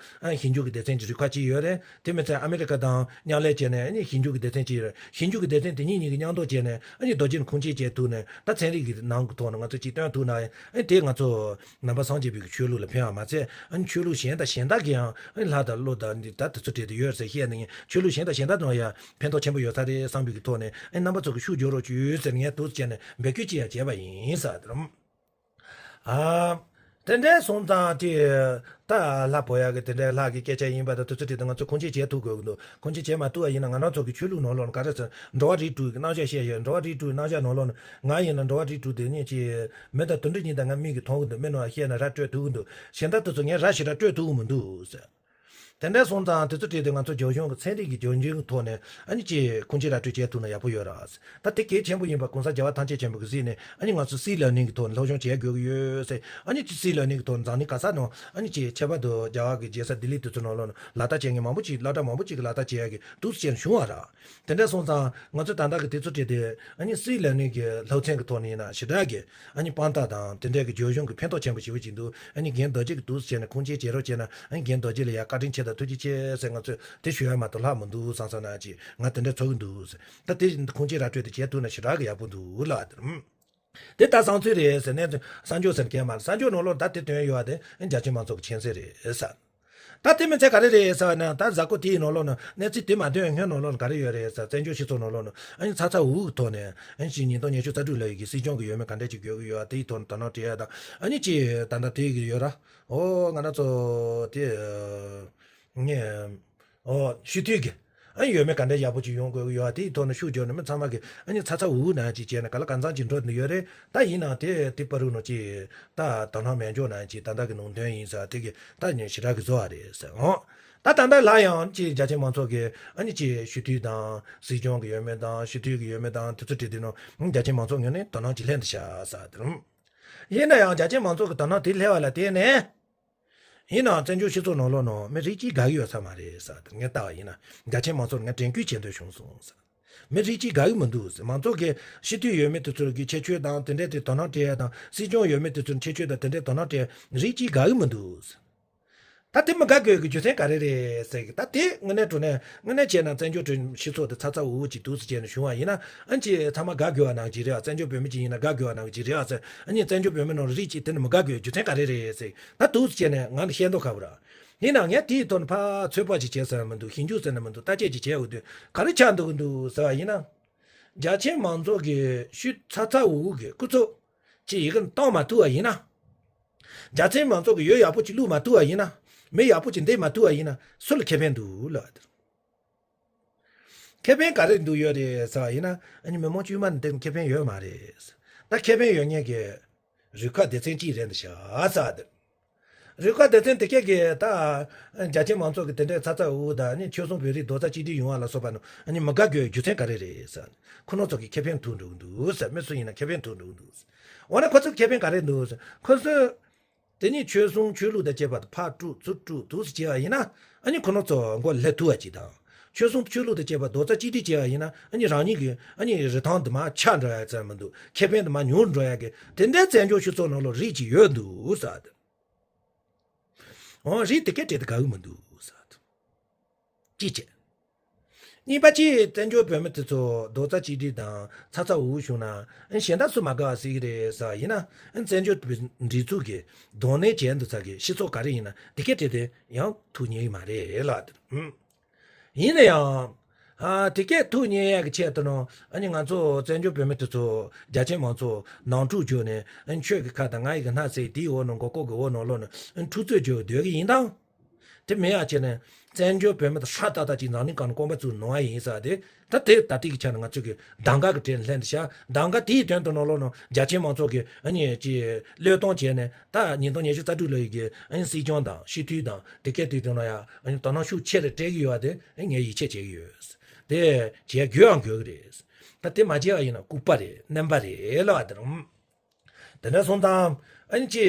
ཨ་ཞིབ་འཇུག་གི་སྡེ་ཚན་གྱི་རུ་ཁག་ཅིག་ཡོད་རེད། དེ་མིན་ཚེ་ཨ་མེ་རི་ཁ་དང་མཉམ་ལས་བྱས་ནས་ཨ་ནི་ཞིབ་འཇུག་གི་སྡེ་ཚན་ཅིག་ཡོད་རེད། ཞིབ་འཇུག་གི་སྡེ་ཚན་དེ་གཉིས་གཉིས་ཀྱིས་མཉམ་དུ་བྱས་ནས་ཨ་ནི་རྡོ་རྗེ་ནས་ཁུངས་སྐྱེལ་བྱེད་ཐུབ་ནས་ད་ཚན་རིག་གི་ནང་གི་ཐོག་ནས་ང་ཚོ་ཅིག་སྟོན་ཐུབ་ན་ཨ་ནི་དེ་ང་ཚོ་ནང་པ་སངས་རྒྱས་པའི་གི་ཆོས་ལུགས་ལ་ཕན་བ་མ་ཚད་ཨ་ནི་ཆོས་ལུགས་གཞན་དང་གཞན་དག་གིས་ཡང་ཨ་ནི་ལྷ་དང་ཀླུ་དང་འདི་ད་དེ་ཚོ་འབྲེལ་དུ་ཡོད་ཟེར་བཤད་ནས་ཆོས་ལུགས་གཞན་དང་གཞན་དག་ནང་ཡང་ཕན་ཐོགས་ཆེན་པོ་ཡོད་ས་རེད་བསམ་པའི་གི་ཐོག་ནས་ཨ་ནི་རྣམ་པ་ཚོ་གི་ཤུགས་རྒྱོབ་རོགས་བྱོས་ཟེར་ངས་འདུག་སེ་བྱས་ནས་འབོད་སྐུལ་ཅིག་ཡང་བྱས་པ་ཡིན་ཟེར། ཨ། དེ་འདྲའི་སོང་ཙང་དེ་ད་ལྷ་བོ་ཡག་གི་དེ་འདྲའི་ལྷ་གི་སྐད་ཆ་ཡིན་པ་དང་དུས་ཚོད་དེ་དང་ང་ཚོ་ཁུངས་སྐྱེལ་བྱེད་ཐུབ་དགོས་ཀྱི་འདུག་ཁུངས་སྐྱེལ་བྱེད་མ་ཐུབ་པ་ཡིན་ན་ང་རང་ཚོ་གི་ཆོས་ལུགས་ནང་ལོགས་ན་ག་རེ་ཟེར་འགྲོ་བ་རིགས་དྲུག་གི་རྣམ་གཞག་བཤད་ཡོད། འགྲོ་བ་རིགས་དྲུག་གི་རྣམ་གཞག་ནང་ལོགས་ན་ང་ཡིན་ན་འགྲོ་བ་རིགས་དྲུག་དེ་ཉིད་ཀྱི་མི་དང་དུད་འགྲོ་གཉིས་དང་ང་མིག་གིས་མཐོང་གི་འདུག་མི་ནང་བཤད་ན་ར་སྤྲོད་ཐུབ་གི་འདུག་གཞན་དག་དེ་ཚོ་ངས་ར་ཞིག་ར་སྤྲོད་ཐུབ་གི་མི་འདུག་ཟེར། དེ་འདྲ་སོང་ཙང་དེ་ཚོ་བྲིས་ཏེ་ང་ཚོ་རྒྱབ་ལྗོངས་ཀྱི་ཚན་རིག་གི་རྒྱབ་ལྗོངས་ཀྱི་ཐོག་ནས་ཨ་ནི་ཅིག་ཁུངས་སྐྱེལ་ར་སྤྲོད་བྱེད་ཐུབ་ན་ཡག་པོ་ཡོད་ར། ད་དེ་གལ་ཆེན་པོ་ཡིན་པ་གོང་ས་རྒྱལ་བ་ཐམས་ཅད་མཁྱེན་པ་གིས་གཟིགས་ནས་ཨ་ནི་ང་ཚོ་སི་ལར་ནིང་གི་ཐོག་ནས་སློབ་སྦྱོང་བྱེད་དགོས་ཀྱི་ཡོད་ཟེར། ཨ་ནི་ཅིག་སི་ལར་ནིང་གི་ཐོག་ནས་འཛམ་གླིང་ག་ས་ནང་ཨ་ནི་ཅིག་ཁྱད་པར་དུ་རྒྱ་གར་གྱི་རྒྱལ་ས་ལྡི་ལི་དེ་ཚོ་ནང་ལོགས་ནས་ལག་བསྟར་བྱེད་མཁན་མང་པོ་ཅིག་སློབ་གྲྭ་མང་པོ་ཅིག་གིས་ལག་བསྟར་བྱེད་ཡག་གི་འདུག་སེ་བྱས་ནས་བྱུང་བ་ར། དེ་འདྲ་སོང་ཙང་ང་ཚོས་ད་ལྟ་གི་དུས་ཚོད་བྲིས་ཏེ་ཨ་ནི་སི་ལར་ནིང་གི་སློབ་ཚན་གྱི་ཐོག་ནས་ཡིན་ན་ཞེ་དྲག་གི་ཨ་ནི་དཔང་རྟགས་དང་དེ་འདྲ་གི་རྒྱབ་ལྗོངས་ཀྱི་ཕན་ཐོགས་ཆེན་པོ་ཞེ་པོ་ཅིག་འདུག་ཨ་ནི་རྒན་རྡོ་རྗེ་གིས་འདུག་སེ་བྱས་ནས་ཁུངས་སྐྱེལ་བྱེད་རོགས་བྱས་ན་ཨ་ནི་རྒན་རྡོ་རྗེ་ལ་ཡ་བཀའ་དྲིན་ཆེ་དང་ཐུགས་རྗེ་ཆེ་ཟེར་ང་ཚོས་དེ་ཞུ་ཡ་མ་གཏོགས་ལྷག་མི་འདུག་བསམ་བསམ་ན་ཅིག་ང་དེ་འདྲ་ཚོར་གི་འདུག་ཟེར། ད་དེ་ཁུངས་སྐྱེལ་ར་སྤྲོད་དེ་བྱེད་ཐུབ་ན་ཞེ་དྲག་གི་ཡག་པོ་འདུག་ལ་དེ། དེ་ལྟར་བསམ་ཚུལ་རེད་ཟེར་ནས་གསར་འགྱུར་ཟེར་མཁན་མ་རེད། གསར་འགྱུར་ནང་ལོགས་ད་དེ་དོན་ཡོད་པ་དེ་རྒྱ་ཆེ་མང་ཚོགས་ཀྱི་མཁྱེན་གསལ་རེད་ཟེར། ད་དེ་མིན་ཚེ་ག་རེ་རེད་ཟེར་བ་ན་ད་གཟའ་འཁོར་དེའི་ནང་ལོགས་ན་གནས་ཚུལ་དེ་མ་ཐོན་སྔོན་ནང་ལོགས་ན་ག་རེ་ཡོད་རེད་ཟེར། བཙན་བྱོལ་སྤྱི་ཚོགས་ནང་ལོགས་ན་ཨ་ནི་ཚ་ཚ་འུར་འུར་གྱི་ཐོག་ནས་ཨ་ནི་ཅིག་ཉིས་སྟོང་ཉི་ཤུ་རྩ་དྲུག་ལོ་ཡི་གི་སྲིད་སྐྱོང་གི་ཡོད་མེད་ག་འདྲ་ཅིག་དགོས་ཀྱི་ཡོད་དེའི་ཐོག་ནས་དོ་སྣང་སྤྲད་ཡ་དང་ཨ་ནི་ཅིག་ད་ལྟ་དེ་གི་ཡོད་ར། ཨོ་ང་རང་ཚོ་དེ་ངས་ཨོ་སྤྱི་འཐུས་ཀྱི་ཨ་ནི་ཡོད་མེད་ག་འདྲ་ཡག་པོ་ཅིག་ཡོང་དགོས་ཀྱི་ཡོད་དེའི་ཐོག་ནས་ཤུགས་རྒྱབ་ནས་མི་ཚང་མ་གི་ཨ་ནི་ཚ་ཚ་འུར་འུར་ནང་ཅིག་བྱས་ནས་ག་ལ་གང་འཚམ་ཅིག་འགྲོ་འདི་ཡོད་རེད། ད་ཡིན་ནའང་དེ་དེ་བར་དུ་ནང་ཅིག་ད་དོ་སྣང་མེད་འཇོག་ནང་ཅིག་ད་ལྟ་གི་ནང་དོན་ཡིན་ས་དེ་གི་ད་ཉིན་ཞེ་དྲག་གི་བཟོ་བ་རེད་ཟེར་འོང་། ད་ད་ལྟ་ལ་ཡང་ཅིག་རྒྱ་ཆེ་མང་ཚོགས་ཀྱི་ཨ་ནི་ཅིག་སྤྱི་འཐུས་དང་སྲིད་སྐྱོང་གི་ཡོད་མེད་དང་སྤྱི་འཐུས་ཀྱི་ཡོད་མེད་དང་དེ་ཚོ་བྲིས་དུས་ནང་རྒྱ་ཆེ་མང་ཚོགས་ངོས་ནས་དོ་སྣང་ཅིག་ལྷན་དུ་བྱ་ས་དེ་རུང་། ཡིན་ན་ཡང་རྒྱ་ཆེ་མང་ཚོགས་ཀྱི་དོ་སྣང་དེ་སླེབས་པ་ལ་བརྟེན་ནས། ཡིན་ནའང་བཙན་བྱོལ་སྤྱི་ཚོགས་ནང་ལོགས་ནང་མི་རིགས་གཅིག་དགའ་གི་ཡོད་ས་མ་རེད་ཟེར། ངས་ལྟ་བ་ཡིན་ན་རྒྱ་ཆེ་མང་ཚོགས་ངས་དྲན་སྐུལ་བྱེད་འདོད་བྱུང་སོང་ཟེར། མི་རིགས་གཅིག་དགའ་གི་མི་འདུག་ཟེར། མང་ཚོགས་ཀྱི་སྤྱི་འཐུས་ཡོད་མེད་དེ་ཚོར་གི་ཁྱད་ཆོས་དང་དེ་འདྲས་དེ་དོ་སྣང་སྤྲད་ཡ་དང་སྲིད་སྐྱོང་ཡོད་མེད་དེ་ཚོར་ཁྱད་ཆོས་དང་དེ་འདྲས་དོ་སྣང་སྤྲད་ཡ་རིགས་གཅིག་དགའ་གི་མི་འདུག་ཟེར། ད་དེ་མི་དགའ་དགོས་ཀྱི་རྒྱུ་མཚན་ག་རེ་རེད་ཟེར་གི་ད་དེ་དངོས་གནས་དྲང་གནས་དངོས་གནས་བྱས་ན་བཙན་བྱོལ་སྤྱི་ཚོགས་དེ་ཚ་ཚ་འུར་འུར་ཅིག་འདུག་ཟེར་བྱས་ནས་བྱུང་བ་ཡིན་ན་ཨ་ཅེ་ཚང་མ་དགའ་དགོས་པ་ནང་ཅིག་རེད་བ། བཙན་བྱོལ་བོད་མི་ཅིག་ཡིན་ན་དགའ་དགོས་པ་ནང་ཅིག་རེད་བ་ཟེར། ཨ་ནི་བཙན་བྱོལ་བོད་མི་ནང་རིགས་གཅིག་དེ་ནི་མི་དགའ་དགོས་རྒྱུ་མཚན་ག་རེ་རེད་ཟེར། ད་འདུག་སེ་བྱས་ནས་ང་ལ་བཤད་མདོག་ཁ་པོ་ར། ཡིན་ནའང་ངས་དེའི་ཐོག་ནས་ཕར་ཚོད་དཔག་ཅིག་བྱས་ཟེར་ན་མི་འདུག་ཞིབ་འཇུག་ཟེར་ན་མི་འདུག་བརྟག་དཔྱད་ཅིག་བྱས་འོང་དུས་ག་རེ་ཆགས་འདུག་གི་འདུག་ཟེར་བ་ཡིན་ན། རྒྱ་ཆེ་མང་ཚོགས་ཀྱི་ཤུགས་ཚ་ཚ་འུར་འུར་གྱི་སྐུ་ཚབ་ཅིག་ཡི་གེ་བཏང་མ་ཐུབ་པ་ཡིན་ན། རྒྱ་ཆེ་མང་ཚོགས་ཀྱི་འོས་ཡག་པོ་ཅིག་བླུགས་མ་ཐུབ་པ་ཡིན་ན། མི་ཡག་པོ་ཅིག་འདེམས་མ་ཐུབ་པ་ཡིན་ན་སུ་ལ་ཁེ་ཕན་འདུག་ལབ་དེ། ཁེ་ཕན་ག་རེ་འདུག་ཡོད་རེད་ཟེར་བ་ཡིན་ན་ཨ་ནི་མི་མང་དཀྱུས་མ་ནས་འདེམས་ཁེ་ཕན་ཡོད་མ་རེད། ད་ཁེ་ཕན་ཡོད་མཁན་གྱི་རུ་ཁག་སྡེ་ཚན་གཅིག་རེད་འདུག་ཤག་ཟེར་བ་དེ། རུ་ཁག་སྡེ་ཚན་དེ་གས་ཀྱི་ད་རྒྱ་ཆེ་མང་ཚོགས་ཀྱི་དེ་འདྲའི་ཚ་ཚ་འུར་འུར་དང་ཨ་ནི་ཆོལ་གསུམ་བོད་རིགས་རྡོག་རྩ་གཅིག་སྒྲིལ་ཡོང་བ་ལ་སོགས་པ་ནི་ཨ་ནི་མི་དགའ་དགོས་རྒྱུ་མཚན་ག་རེ་རེད་ཟེར་ན་ཁོ་རང་ཚོ་གི་ཁེ་ཕན་ཐོགས་འགྲོ་གི་འདུག་ཟེར། མི་སུ་ཡིན་ན་ཁེ་ཕན་ཐོགས་འགྲོ་གི་འདུག་ཟེར། འོ་ན་ཁོ་ཚོར་ཁེ་ཕན་ག་རེ་འདུག་ཟེར། ཁོ་ཚོས་དེ་ནས་ཆོལ་གསུམ་ཆོས་ལུགས་དང་བཅས་པ་དང་ཕར་དཀྲུག་ཚུར་དཀྲུག་འདུག་སེ་བྱས་པ་ཡིན་ན་ཨ་ནི་ཁོ་རང་ཚོ་མགོ་སླེབས་ཐུབ་པ་ཅིག་དང་། ཆོལ་གསུམ་ཆོས་ལུགས་དང་བཅས་པ་རྡོག་རྩ་གཅིག་སྒྲིལ་བྱས་པ་ཡིན་ན་ཨ་ནི་རང་ཉིད་ཀྱི་ཨ་ནི་རིན་ཐང་དུ་མར་ཆག་འགྲོ་ཡ་ཙམ་མི་འདུག་ཁེ་ཕན་དུ་མར་ཉུང་འགྲོ་ཡ་གི་དེ་འདྲའི་བཙན་བྱོལ་སྤྱི་ཚོགས་ནང་ལོགས་རིགས་ཅིག་ཡོད་འདུག་ཟེར། འོ་རིགས་དེ་གས་བྲལ་ཏེ་དགའ་གི་མི་འདུག་ཟེར། གཅིག་བྱས། གཉིས་པ་གཅིག་བཙན་བྱོལ་བོད་མི་དེ་ཚོ་རྡོག་རྩ་གཅིག་སྒྲིལ་དང་ཚ་ཚ་འུར་འུར་བྱུང་ན་གཞན་དག་སུ་མ་དགའ་བ་སྲིད་ཀྱི་རེད་ཟེར་བ་ཡིན་ན་བཙན་བྱོལ་བོད་སྒྲིག་འཛུགས་ཀྱི་གདོང་ལེན་བྱས་འདུག་ཚ་གི་སྤྱི་ཚོགས་ག་རེ་ཡིན་ན་དེ་གས་བྲལ་ཏེ་ཡང་ཐུགས་མཉེས་ཀྱི་མ་རེད་ལ། ཡིན་ན་ཡང་། ཨ་དེ་གས་ཐུགས་མཉེས་ཡག་གི་ཆེད་དུ་ནང་ཨ་ནི་ང་ཚོ་བཙན་བྱོལ་བོད་མི་དེ་ཚོ་རྒྱ་ཆེ་མང་ཚོ་ནང་འཁྲུག་བརྒྱུགས་ནས་ཨ་ནི་ཁྱོད་ཀྱི་ཁ་དང་ང་ཡི་གི་སྣ་ཟེར་དེའི་འོག་ནང་མགོ་སྐོར་གི་འོག་ནང་ལོགས་ནས་ཨ་ནི་འཁྲུག་རྩོད་བརྒྱུགས་སྡོད་ཀྱི་ཡིན་དང་། དེ་མིན་ཡང་བྱས་ནས་བཙན་བྱོལ་བོད་མི་དང་སྲ་ཐག་ཐག་ཅིག་འཛམ་གླིང་སྒང་ནས་རྐང་པ་བཙུགས་ནོར་བ་ཡིན་ས་དེ་ད་དེ་ད་ལྟའི་གི་ཆ་ནས་ང་ཚོ་གི་གདམ་ག་གི་གྲས་ལ་ལྷན་དུ་བཞག་གདམ་ག་དེའི་དོན་དུ་ནང་ལོགས་ནང་རྒྱ་ཆེ་མང་ཚོགས་ཀྱི་ཨ་ནི་ཅིག་བློས་གཏོང་བྱས་ནས་ད་ཉིས་སྟོང་ཉི་ཤུ་རྩ་དྲུག་ལོ་ཡི་གི་ཨ་ནི་སྲིད་སྐྱོང་དང་སྤྱི་འཐུས་དང་དེ་གས་དེ་དོན་ལ་ཡང་ཨ་ནི་དོ་སྣང་ཤུགས་ཆེ་རུ་སྤྲད་ཀྱི་ཡོད་པ་དེ་ཨ་ནི་ངས་ཡིད་ཆེས་བྱེད་ཀྱི་ཡོད། དེ་བྱེད་དགོས་ཡང་དགོས་ཀྱི་རེད། ད་དེ་མ་བྱས་པ་ཡིན་ན་ལྐུགས་པ་རེད། རྣམ་པ་རེད་ལབ་པ་དེ་རང་། དེ་འདྲ་སོང་ཙང་ཨ་ནི་ཅི།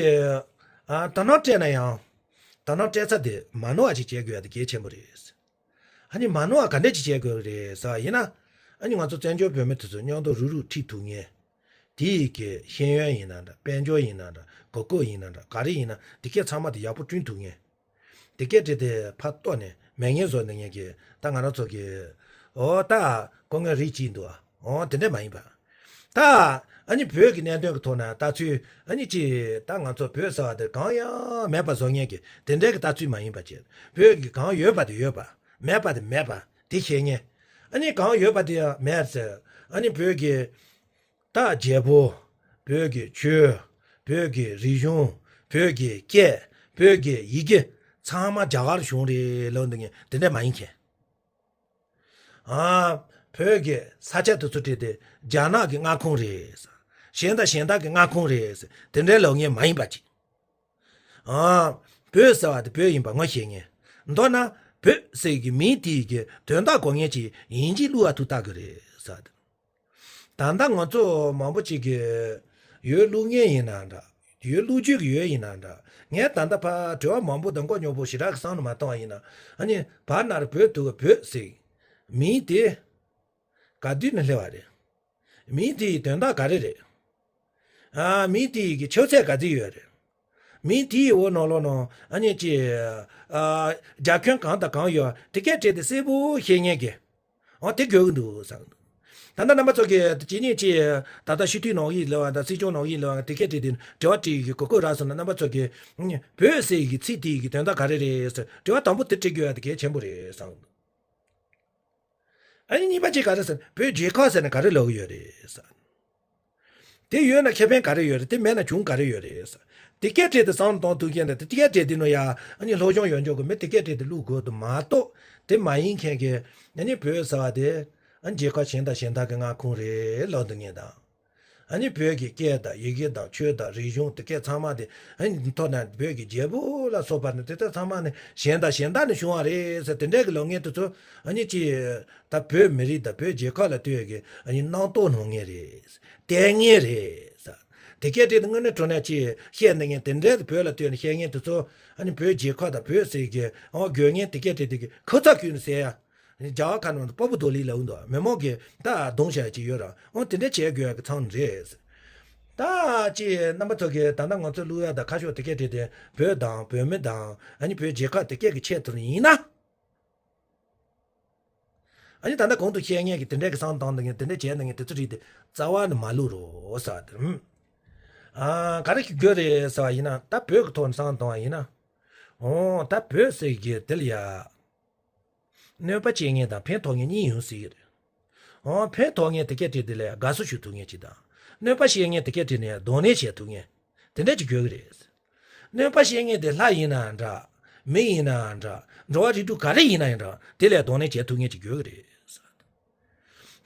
ཨ། དོ་སྣང་སྤྲད་ན་ཡང་། དོ་སྣང་སྤྲད་ཚད་དེ་མ་ནོར་བ་ཅིག་བྱེད་དགོས་ཡ་དེ་གལ་ཆེན་པོ་རེད། ཨ་ནི་མ་ནོར་བ་ག་འདྲས་ཅིག་བྱེད་དགོས་རེད་ཟེར་བ་ཡིན་ན། ཨ་ནི་ང་ཚོ་བཙན་བྱོལ་བོད་མི་དེ་ཚོ་མཉམ་དུ་རུག་རུག་ཁྲིད་ཐུབ་མཁན། དེ་ཡི་གི་ཤེས་ཡོན་ཡིན་ན་འདྲ། དཔལ་འབྱོར་ཡིན་ན་འདྲ། གོ་སྐབས་ཡིན་ན་འདྲ། ག་རེ་ཡིན་ན་དེ་གས་ཚང་མ་དེ་ཡག་པོ་བསྐྲུན་ཐུབ་མཁན། དེ་སྐད་བྲིས་ཏེ་ཕར་གཏོར་ནས་མེད་མཁན་བཟོ་ནས་ངས་ཀྱི་ད་ང་རང་ཚོ་གི། འོ་ད་སྐུ་ངལ་རིགས་གཅིག་འདུག་ཨ། འོ་དེ་འདྲས་མ་ཡིན་པ། ད་ཨ་ནི་བོད་ཀྱི་གནད་དོན་གྱི་ཐོག་ན་ད་ཚུལ་ཨ་ནི་ཅི་ད་ང་ཚོ་བོད་ཟེར་བ་དེ་གང་ཡང་མེད་པ་བཟོ་མཁན་གྱི་དེ་འདྲས་ཀྱི་ལྟ་ཚུལ་མ་ཡིན་པ་བྱས། བོད་ཀྱི་གང་ཡོད་པ་དེ་ཡོད་པ། མེད་པ་དེ་མེད་པ་དེ་ཤེས་མཁན། ཨ་ནི་གང་ཡོད་པ་དེ་ཡང་མེད་ཟེར། ཨ་ནི་བོད་ཀྱི་ད་རྒྱལ་པོ། བོད་ཀྱི་ཆོས། བོད་ཀྱི་རིག་གཞུང་། བོད་ཀྱི་སྐད། བོད་ཀྱི་ཡི་གེ་ཚང་མ་རྒྱ་གར་བྱུང་རེད་ལབ་འདུག་མཁན་དེ་འདྲས་མ་ཡིན་མཁན། ཨ། བོད་ཀྱི་ས་ཆ་དེ་ཚོ་བྲིས་ཏེ་རྒྱ་ནག་གི་མངའ་ཁོངས་རེད། གཞན་དང་གཞན་དག་གི་མངའ་ཁོངས་རེད། དེ་འདྲའི་ལབ་མཁན་མ་ཡིན་པ་ཅིག་ཨ། བོད་ཟེར་བ་དེ་བོད་ཡིན་པ་ངོ་ཤེས་མཁན། མདོར་ན་བོད་ཟེར་གྱི་མིང་དེ་ཡི་གི་དོན་དག་གོ་མཁན་ཅིག་ཡིན་གཅིག་བླུག་པ་ཐུག་ལྟ་གི་རེད་ཟེར། ད་ལྟ་ང་ཚོ་མང་པོ་ཅིག་གིས་ཡོད་བླུག་མཁན་ཡིན་ན་འདྲ། ཡོད་བླུག་རྒྱུ་གི་ཡོད་ཡིན་ན་འདྲ། ངས་ད་ལྟ་ཕར་དྲི་བ་མང་པོ་དང་མགོ་རྙོག་པོ་ཞེ་དྲག་གི་བསམ་བློ་མ་བཏང་བ་ཡིན་ན། ཨ་ནི་བར་ན་རུ་བོད་དུ་གི་བོད་ཟེར་མིང་དེ་ག་དུས་ནས་སླེབས་པ་རེད། མིང་དེ་ཡི་དོན་དག་ག་རེ་རེད། ཨ། མིང་དེ་ཡི་གི་ཆོད་ཚད་ག་ཚོད་ཡོད་རེད། མིང་དེ་ཡི་འོག་ནང་ལོགས་ནང་ཨ་ནི་ཅི། ཨ། རྒྱ་ཁྱོན་གང་དང་གང་ཡོད་དེ་སྐད་བྲིས་ཏེ་གསལ་པོ་ཤེས་མཁན་གྱི། འོ་དེ་དགོས་ཀྱི་འདུག་བསམ་གྱི་འདུག་ད་ལྟ་རྣམ་པ་ཚོ་གིས་ཇི་སྙེད་ཅིག་ད་ལྟ་སྤྱི་འཐུས་ནང་བཞིན་ལབ་པ་དང་སྲིད་སྐྱོང་ནང་བཞིན་ལབ་པ་དེ་སྐད་བྲིས་ཏེ་དྲི་བ་དྲི་ཡི་གི་གོ་སྐབས་རག་སོང་ན། རྣམ་པ་ཚོ་གིས་བོད་ཟེར་ཡི་གི་ཚིག་དེ་ཡི་གི་དོན་དག་ག་རེ་རེད་ཟེར་དྲི་བ་དང་པོ་དེ་དྲི་དགོས་ཡ་དེ་གལ་ཆེན་པོ་རེད་བསམ་གྱི་འདུག་ཨ་ནི་གཉིས་པ་གཅིག་ག་རེ་ཟེར་ན། བོད་རྒྱལ་ཁབ་ཟེར་ན་ག་རེ་ལབ་ཀྱི་ཡོད་རེད་ཟེར། དེ་ཡོད་ན་ཁེ་ཕན་ག་རེ་ཡོད་རེད། དེ་མེད་ན་གྱོང་ག་རེ་ཡོད་རེད་ཟེར། དེ་སྐད་བྲིས་ཏེ་བསམ་བློ་གཏོང་ཐུབ་མཁན་དང་། དེ་སྐད་བྲིས་ཏེ་ནོ་ཡ་ཨ་ནི་སློབ་སྦྱོང་ཡོད་འཇོག་གི་མི་དེ་སྐད་བྲིས་ཏེ་བླུག་དགོས་དུ་མ་གཏོགས། དེ་མ་ཡིན་མཁན་གྱི་ཨ་ནི་བོད་ཟེར་བ་དེ་ཨ་ནི་རྒྱལ་ཁབ་གཞན་དང་གཞན་དག་གི་མངའ་ཁོངས་རེད་ལབ་འདུག་མཁན་དང་། ཨ་ནི་བོད་ཀྱི་སྐད་དང་ཡི་གེ་དང་ཆོས་དང་རིག་གཞུང་དེ་སྐད་ཚང་མ་དེ་ཨ་ནི་ཐོག་ན་བོད་ཀྱི་རྒྱལ་པོ་ལ་སོགས་པ་ནི་དེ་དག་ཚང་མ་ནི་གཞན་དང་གཞན་དག་ནས་བྱུང་བ་རེད་ཟེར་དེ་འདྲའི་གི་ལབ་མཁན་དེ་ཚོ་ཨ་ནི་ཅི། ད་བོད་མི་རིགས་དང་བོད་རྒྱལ་ཁབ་ལ་ལྟོས་ཀྱི་ཨ་ནི་རྣམ་རྟོག་སྣང་མཁན་རེད། བསྟན་མཁན་རེད་ཟེར། དེ་སྐད་བྲིས་ཏེ་དངོས་གནས་དྲང་གནས་ཅི་བཤད་འདུག་མཁན་དེ་འདྲའི་བོད་ལ་ལྟོས་ནས་བཤད་མཁན་དེ་ཚོ་ཨ་ནི་བོད་རྒྱལ་ཁབ་དང་བོད་ཟེར་གྱི་ཨོ་དགོས་མཁན་དེ་སྐད་བྲིས་ཏེ་གི་ཁུ་ཚ་གུས་ནས་ཟེར་ཡ། རྒྱ་གར་ཁ་ནང་དུ་པ་པུ་དོ་ལི་ལབ་འདུག་མི་མང་གིས་ད་གདོང་བྱ་ཡ་ཅིག་ཡོད་ར། འོ་དེ་འདྲ་བྱེད་དགོས་ཡ་གི་མཚམས་རེད། ད་ཅི་རྣམ་པ་ཚོ་གིས་ད་ལྟ་ང་ཚོ་བླུག་ཡ་དང་ཁ་ཤོག་དེ་སྐད་བྲིས་ཏེ་བོད་དང་བོད་མི་དང་ཨ་ནི་བོད་རྒྱལ་ཁབ་དེ་སྐད་ཀྱི་ཆེད་དུ་ཡིན་ན། ཨ་ནི་ད་ལྟ་གོང་དུ་བཤད་མཁན་གྱི་དེ་འདྲའི་གི་བསམ་བཏང་འདུག་མཁན་དེ་འདྲ་བྱས་འདུག་མཁན་དེ་ཚོ་རིགས་དེ་རྩ་བ་ནས་མ་བླུག་རོགས་ཟེར་བ་དེ། ཨ། ག་རེ་ཞིག་དགོས་རེད་ཟེར་བ་ཡིན་ན། ད་བོད་ཀྱི་ཐོག་ནས་བསམ་བཏང་བ་ཡིན་ན། འོ་ད་བོད་ཟེར་གྱི་དེ་ལ་ཡ། གནོད་པ་བྱེད་མཁན་དང་ཕན་ཐོགས་མཁན་གཉིས་ཡོང་སྲིད་ཀྱི་རེད། འོ་ཕན་ཐོགས་མཁན་དེ་སྐད་བྲིས་དེ་ལ་ཡ་དགའ་བསུ་ཞུ་ཐུབ་མཁན་ཅིག་དང་། གནོད་པ་བྱེད་མཁན་དེ་སྐད་བྲིས་ནས་ཡ་གདོང་ལེན་བྱེད་ཐུབ་མཁན། དེ་འདྲ་ཅིག་དགོས་ཀྱི་རེད། གནོད་པ་བྱེད་མཁན་དེ་ལྷ་ཡིན་ནའང་འདྲ། མི་ཡིན་ནའང་འདྲ། འགྲོ་བ་རིགས་དྲུག་ག་རེ་ཡིན་ན་ཡང་འདྲ། དེ་ལ་གདོང་ལེན་བྱེད་ཐུབ་མཁན་ཅིག་དགོས་ཀྱི་རེད།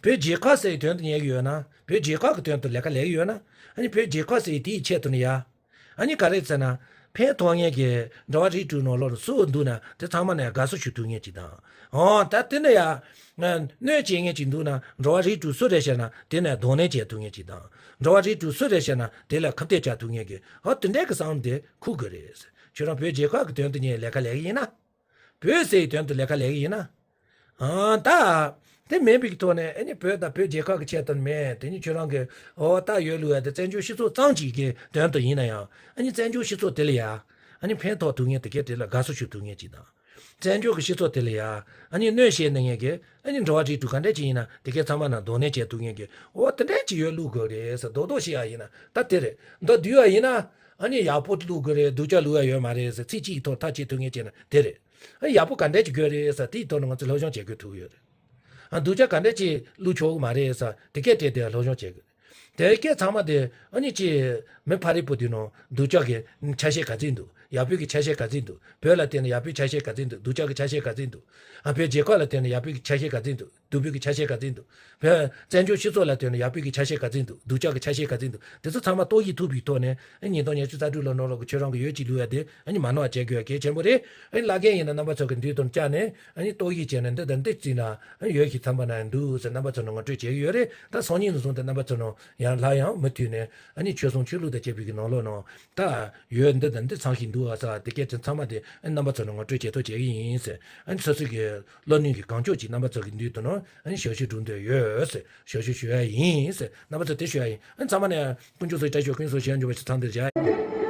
བོད་རྒྱལ་ཁབ་ཟེར་བའི་དོན་དུ་ཉན་གྱི་ཡོད་ན། བོད་རྒྱལ་ཁབ་ཀྱི་དོན་དུ་ལས་ཀ་ལས་ཀྱི་ཡོད་ན། ཨ་ནི་བོད་རྒྱལ་ཁབ་ཟེར་བའི་དེའི་ཆེད་དུ་ནི་ཡ། ཨ་ནི་ག་རེ་ཟེར་ན། ཕན་ཐོགས་མཁན་གྱི་འགྲོ་བ་རིགས་དྲུག་ནང་ལོགས་ལ་སུ་འདུག་ན་དེ་ཚང་མ་ནས་དགའ་བསུ་ཞུ་ཐུབ་མཁན་ཅིག་དང་། འོ་ད་དེ་ནས་ཡ། གནོད་བྱེད་མཁན་ཅིག་འདུག་ན་འགྲོ་བ་རིགས་དྲུག་སུ་རེད་ཤེ་ན་དེ་ནས་གདོང་ལེན་བྱེད་ཐུབ་མཁན་ཅིག་དང་། འགྲོ་བ་རིགས་དྲུག་སུ་རེད་ཤེ་ན་དེ་ལ་ཁ་གཏད་བྱ་ཐུབ་མཁན་གྱི་འོ་དེ་འདྲའི་གི་བསམ་དེ་ཁུག་དགོས་རེད། ཁྱོད་རང་བོད་རྒྱལ་ཁབ་ཀྱི་དོན་དུ་ངས་ལས་ཀ་ལས་ཀྱི་ཡིན་ན། བོད་ཟེར་བའི་དོན་དུ་ལས་ཀ་ལས་ཀྱི་ཡིན་ན། ཨང་ད། དེ་མིན་པའི་ཐོག་ནས་ཨ་ནི་བོད་དང་བོད་རྒྱལ་ཁབ་ཀྱི་ཆེད་དུ་མེད། དེ་ནི་ཁྱོད་རང་གི་འོ་ད་ཡོད་ལུགས་ཡ་དེ་བཙན་བྱོལ་སྤྱི་ཚོགས་གཙང་གཅིག་གི་དོན་དུ་ཡིན་ན་ཡང་། ཨ་ནི་བཙན་བྱོལ་སྤྱི་ཚོགས་དེ་ལ་ཡ། ཨ་ནི་ཕན་ཐོགས་ཐུབ་མཁན་དེ་གའི་དེ་ལ་དགའ་བསུ་ཞུ་ཐུབ་མཁན་ཅིག་དང་། བཙན་བྱོལ་གྱི་སྤྱི་ཚོགས་དེ་ལ་ཡ། ཨ་ནི་གནོད་བྱེད་ནི་ངེད་ཀྱི་ཨ་ནི་འགྲོ་བ་རིགས་དྲུག་ག་འདྲས་ཅིག་ཡིན་ན་དེ་གའི་ཚང་མ་ན་གདོང་ལེན་བྱེད་ཐུབ་མཁན་གྱི་འོ་དེ་འདྲས་ཅིག་ཡོད་ལུགས་དགོས་རེད་ཟེར་རྡོག་རྡོག་བཤད་ཡ་ཡིན་ན་ད་དེ་རེད། མདོར་བསྡུས་པ་ཡིན་ན། ཨ་ནི་ཡག་པོ་ལུགས་དགོས་རེད། སྡུག་ཅག་ལུགས་ཡ་ཡོད་མ་རེད་ཟེར་ཚིག་གཅིག་གི་ཐོག་ཐག་བཅད་ཐུབ་མཁན་བྱས་ན་དེ་རེད། ཨ་ཡག་པོ་ག་འདྲས་ཅིག་དགོས་རེད་ཟེར་དེའི་ཐོག་ནས་ང་ཚོས་སློབ་སྦྱོང་བྱེད་དགོས་ཐུག་ཡོད་རེད། ཨ་སྡུག་ཅག་ག་འདྲས་ཅིག་བླུག་ཆོག་གི་མ་རེད་ཟེར་དེ་སྐད་བྲིས་ཏེ་སློབ་སྦྱོང་བྱེད་དགོས། དེ་སྐད་ཚང་མ་དེ་ཨ་ནི་ཅི། མི་ཕ་རི་པོ་དེ་ནང་སྡུག་ཅག་གི་ཆ་ཤས་ག་ཚོད་འདུག་ཡག་པོའི་གི་ཆ་ཤས་ག་ཚོད་འདུག་བོད་ལ་བལྟས་ན་ཡག་པོའི་ཆ་ཤས་ག་ཚོད་འདུག་སྡུག་ཅག་གི་ཆ་ཤས་ག་ཚོད་འདུག་ཨ་བོད་རྒྱལ་ཁབ་ལ་བལྟས་ན་ཡག་པོའི་གི་ཆ་ཤས་ག་ཚོད་འདུག་སྡུག་པོའི་གི་ཆ་ཤས་ག་ཚད་འདུག་བོད་བཙན་བྱོལ་སྤྱི་ཚོགས་ལ་ལྟོས་ན་ཡག་པོའི་གི་ཆ་ཤས་ག་ཚད་འདུག་སྡུག་ཅག་གི་ཆ་ཤས་ག་ཚད་འདུག་དེ་ཚོ་ཚང་མ་རྟོག་ཞིབ་ཐུབ་པའི་ཐོག་ནས་ཨ་ཉིས་སྟོང་ཉི་ཤུ་རྩ་དྲུག་ལོ་ནང་ལོགས་ཀྱི་ཁྱོད་རང་གི་ཡོད་ཅིག་ལུས་ཡ་དེ་ཨ་ཉི་མ་ནོར་བ་བྱེད་དགོས་ཡ་གལ་ཆེན་པོ་རེད། ཨ་ཉི་བླ་རྒན་ཡིན་ན་རྣམ་པ་ཚོ་གི་མདུན་དུ་བཅར་ནས་ཨ་ཉི་རྟོག་ཞིབ་བྱས་ནས་འདི་དང་འདི་བརྩིས་ན་ཨ་ཉི་ཡོད་ཞིག་ཚང་པ་ན་འདུག་ཟེར་རྣམ་པ་ཚོ་ནང་ངོ་སྤྲོད་བྱེད་ཀྱི་ཡོད་རེད། ད་སང་ཉིན་ནས་བཟུང་སྟེ་རྣམ་པ་ཚོ་ནང་ཡང་སླར་ཡང་མུ་མཐུད་ནས་ཨ་ཉི་ཆོས་སྲུང་ཆོས་ལུགས་དང་བཅས་པའི་གི་ནང་ལོགས་ནང་ད་ཡོད་འདི་དང་འདི་ཚང་ཞིག་འདུག་ཨ་ཟེར་དེ་སྐད་ཚང་མ་དེ་ཨ་ཉི་རྣམ་པ་ཚོ་ནང་ངོ་སྤྲོད་བྱེད་ཐུབ་བྱེད་ཀྱི་ཡིན་ཟེར། ཨ་ཉི་སོ་སོའི་གི་བློ་ནུས་ཀྱི་གང་ལྕོགས་ཀྱིས་རྣམ་པ་ཚོ་གི་མདུན་དུ་ནང་ཨ་ཞབས་ཞུ་སྒྲུབ་འདོད་ཡོད་ཟེར། ཞབས་ཞུ་ཞུ་ཡ་ཡིན་ཟེར། རྣམ་པ་ཚོ་དེ་ཞུ་ཡ་ཡིན། ཨ་ཚང་མ་ནས་དཀོན་མཆོག་གསུམ་བཀྲ་ཤིས་ཤོག་ཀུན་སོགས་ཞལ་འཇོག་པ་ཞིག་ཚང་དེར་བྱ།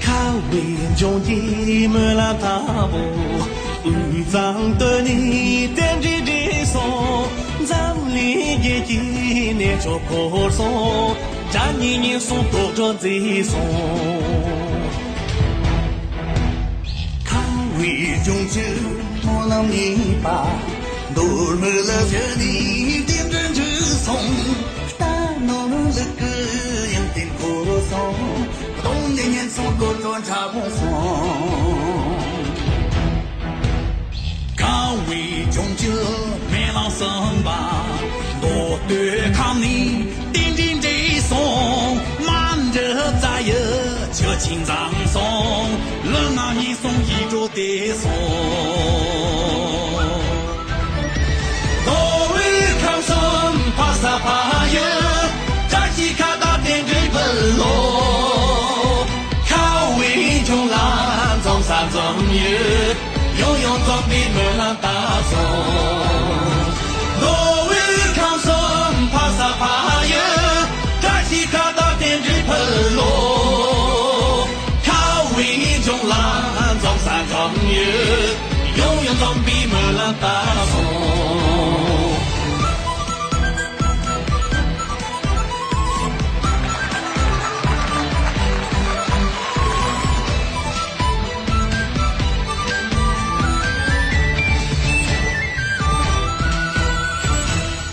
ཁ་བའི་ལྗོངས་ཀྱི་སྨོན་ལམ་ལྟ་བུ། དབུས་གཙང་སྟོད་ནས་རྟེན་འབྲེལ་འགྲིག་སོང་། འཛམ་གླིང་རྒྱལ་གྱི་གནས་མཆོག་འཁོར་སོང་། དགྲ་གཉེན་ཉེན་སོང་། དོག་དྲག་འཛིན་སོང་། ཁ་བའི་ལྗོངས་ཀྱི་སྨོན་ལམ་ངེས་པ། མདོ་སྨད་ལ་བྱོན་ནས་རྟེན་འབྲེལ་འགྲིག་སོང་། རྟ་ནོར་ལུག་གི་ཡང་རྟེན་འཁོར་སོང་། གདོང་ནས་ཉེན་སོང་། དོག་དྲག་འཁྲབ་སོང་། ཁ་བའི་ལྗོངས་ཀྱི་སྨོན་ལམ་གསུམ་པ། མདོ་སྟོད་ཁམས་ནས་རྟེན་འབྲེལ་འགྲིག་སོང་། རྨ་འབྲི་རྩ་ཡི་ཆུ་ཆེན་འཛོམས་སོང་། ལུས་ངག་ཉེན་སོང་། ཡིད་འགྲོ་བདེ་སོང་། མདོ་དབུས་ཁམས་གསུམ་ཕ་ས་ཕ་ཡུལ། བཀྲ་ཤིས་ཁ་བཏགས་རྟེན་འབྲེལ་ཕུལ་ལོ། ཁ་བའི་ལྗོངས་ལ་འཛོམས་ས་འཛོམས་ཡུལ། ཡང་ཡང་འཛོམས་པའི་སྨོན་ལམ་བཏབ་སོང་། མདོ་དབུས་ཁམས་གསུམ་ཕ་ས་ཕ་ཡུལ། བཀྲ་ཤིས་ཁ་བཏགས་རྟེན་འབྲེལ་ཕུལ་ལོ། ཁ་བའི་ལྗོངས་ལ་འཛོམས་ས་འཛོམས་ཡུལ། ལ་བཏགས་སོང་།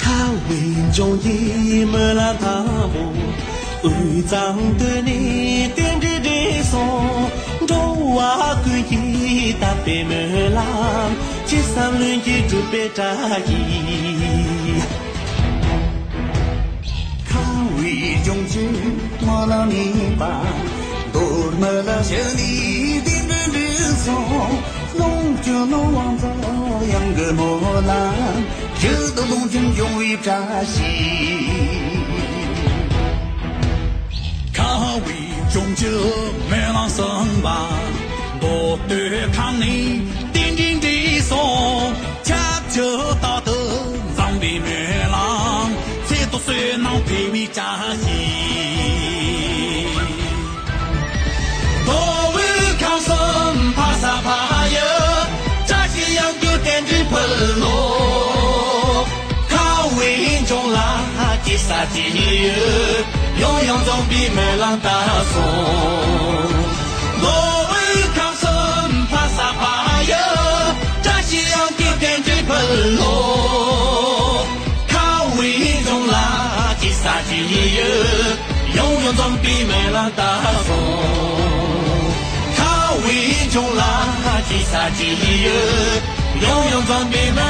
ཁ་བའི་ལྗོངས་ཀྱི་སྨོན་ལམ་དང་པོ། དབུས་གཙང་སྟོད་ནས་རྟེན་འབྲེལ་འགྲིག་སོང་། འགྲོ་བ་ཀུན་གྱི་དད་པའི་སྨོན་ལམ། ཅི་བསམ་ལྷུན་གྱིས་འགྲུབ་པའི་བཀྲ་ཤིས། ཁ་བའི་ལྗོངས་ཀྱི་སྨོན་ལམ་ཡིན་པ། མདོ་སྨད་ལ་བཞུགས་ནས་རྟེན་འབྲེལ་འགྲིག་སོང་། ལོངས་སྤྱོད་ལ་དབང་ཐོབ་གཡང་གི་སྨོན་ལམ། ཡུལ་དུ་ལོངས་སྤྱོད་འབྱུང་བའི་བཀྲ་ཤིས། ཁ་བའི་ལྗོངས་ཀྱི་སྨོན་ལམ་གསུམ་པ། མདོ་སྟོད་ཁམས་ནས་རྟེན་འབྲེལ་འགྲིག་སོང་། ཁྱབ་བྱེད་རྟག་ཏུ་འཛོམས་པའི་སྨོན་ལམ། ཚེ་ཐུབ་བསོད་ནམས་འཕེལ་བའི་བཀྲ་ཤིས། མདོ་དབུས་ཁམས་གསུམ་ཕ་ས་ཕ་ཡུལ། བཀྲ་ཤིས་གཡང་རྒྱུད་རྟེན་འབྲེལ་ཕུལ་ལོ། ཁ་བའི་ལྗོངས་ལ་སྐྱེ་ས་སྐྱེ་ཡུལ། ཡང་ཡང་འཛོམས་པའི་སྨོན་ལམ་བཏབ་སོང་། མདོ་དབུས་ཁམས་གསུམ་ཕ་ས་ཕ་ཡུལ། བཀྲ་ཤིས་གཡང་རྒྱུད་རྟེན་འབྲེལ་ཕུལ་ལོ། ཁ་བའི་ལྗོངས་ལ་སྐྱེ་ས་སྐྱེ་ཡུལ། ཡང་ཡང་འཛོམས་པའི་སྨོན་ལམ་བཏབ་སོང་། ཁ་བའི་ལྗོངས་ལ་སྐྱེ་ས་སྐྱེ་ཡུལ། ཡང་ཡང་འཛོམས་པའི་སྨོན།